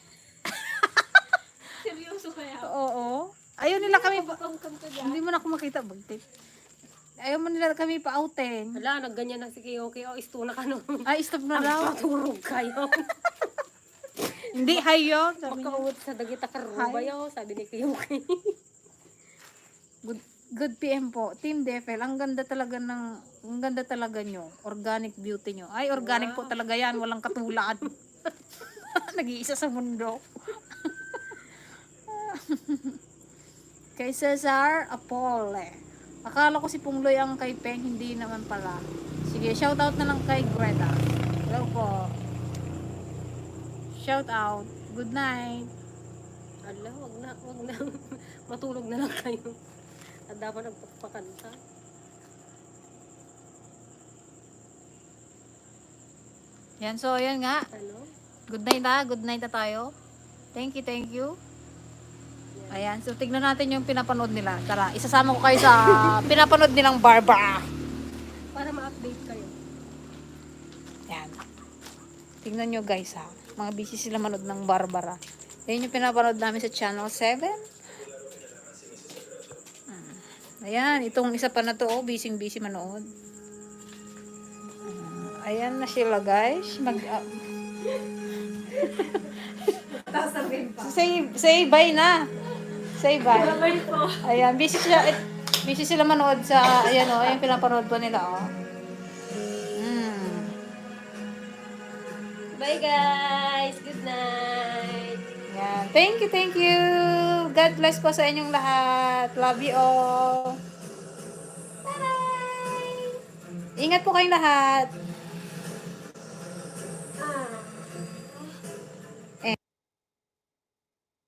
Seryoso kaya? Oo. Ayaw nila kami pa. Pangkam ka dyan. Hindi mo na ako makita. Bagtit. Ayaw mo nila kami pa-outing. Hala, nagganyan na si Kiyoki. Istuna ka nun. Ay, stop na daw. Matulog kayo. Hindi, hayo. Sabi niya. Makauot sa dagita karuba yo, sabi ni Kiyoki. Good PM po. Team DFL. Ang ganda talaga nyo. Organic beauty nyo. Ay, organic po talaga yan. Walang katulad. Nag-iisa sa mundo. Kay Cesar Apole. Akala ko si Pungloy ang kay Peng. Hindi naman pala. Sige, shout out na lang kay Greta. Hello po. Shout out. Good night. Ala, wag na. Matulog na lang kayo. At dapat nagpapakanta. Yan, so yan nga. Ano? Good night na tayo. Thank you. Ayan, so tignan natin yung pinapanood nila. Tara, isasama ko kayo sa pinapanood nilang Barbara. Para ma-update kayo. Yan. Tignan nyo guys Mga busy sila manood ng Barbara. Yan yung pinapanood namin sa Channel 7. Ayan, itong isa pa na to, busy manood. Ayan na sila guys. Say bye na. Say bye. Ayan, busy sila manood sa, ayan yung pinapanood po nila Bye guys! Good night! Yan. Thank you. God bless po sa inyong lahat. Love you all. Bye! Ingat po kayong lahat.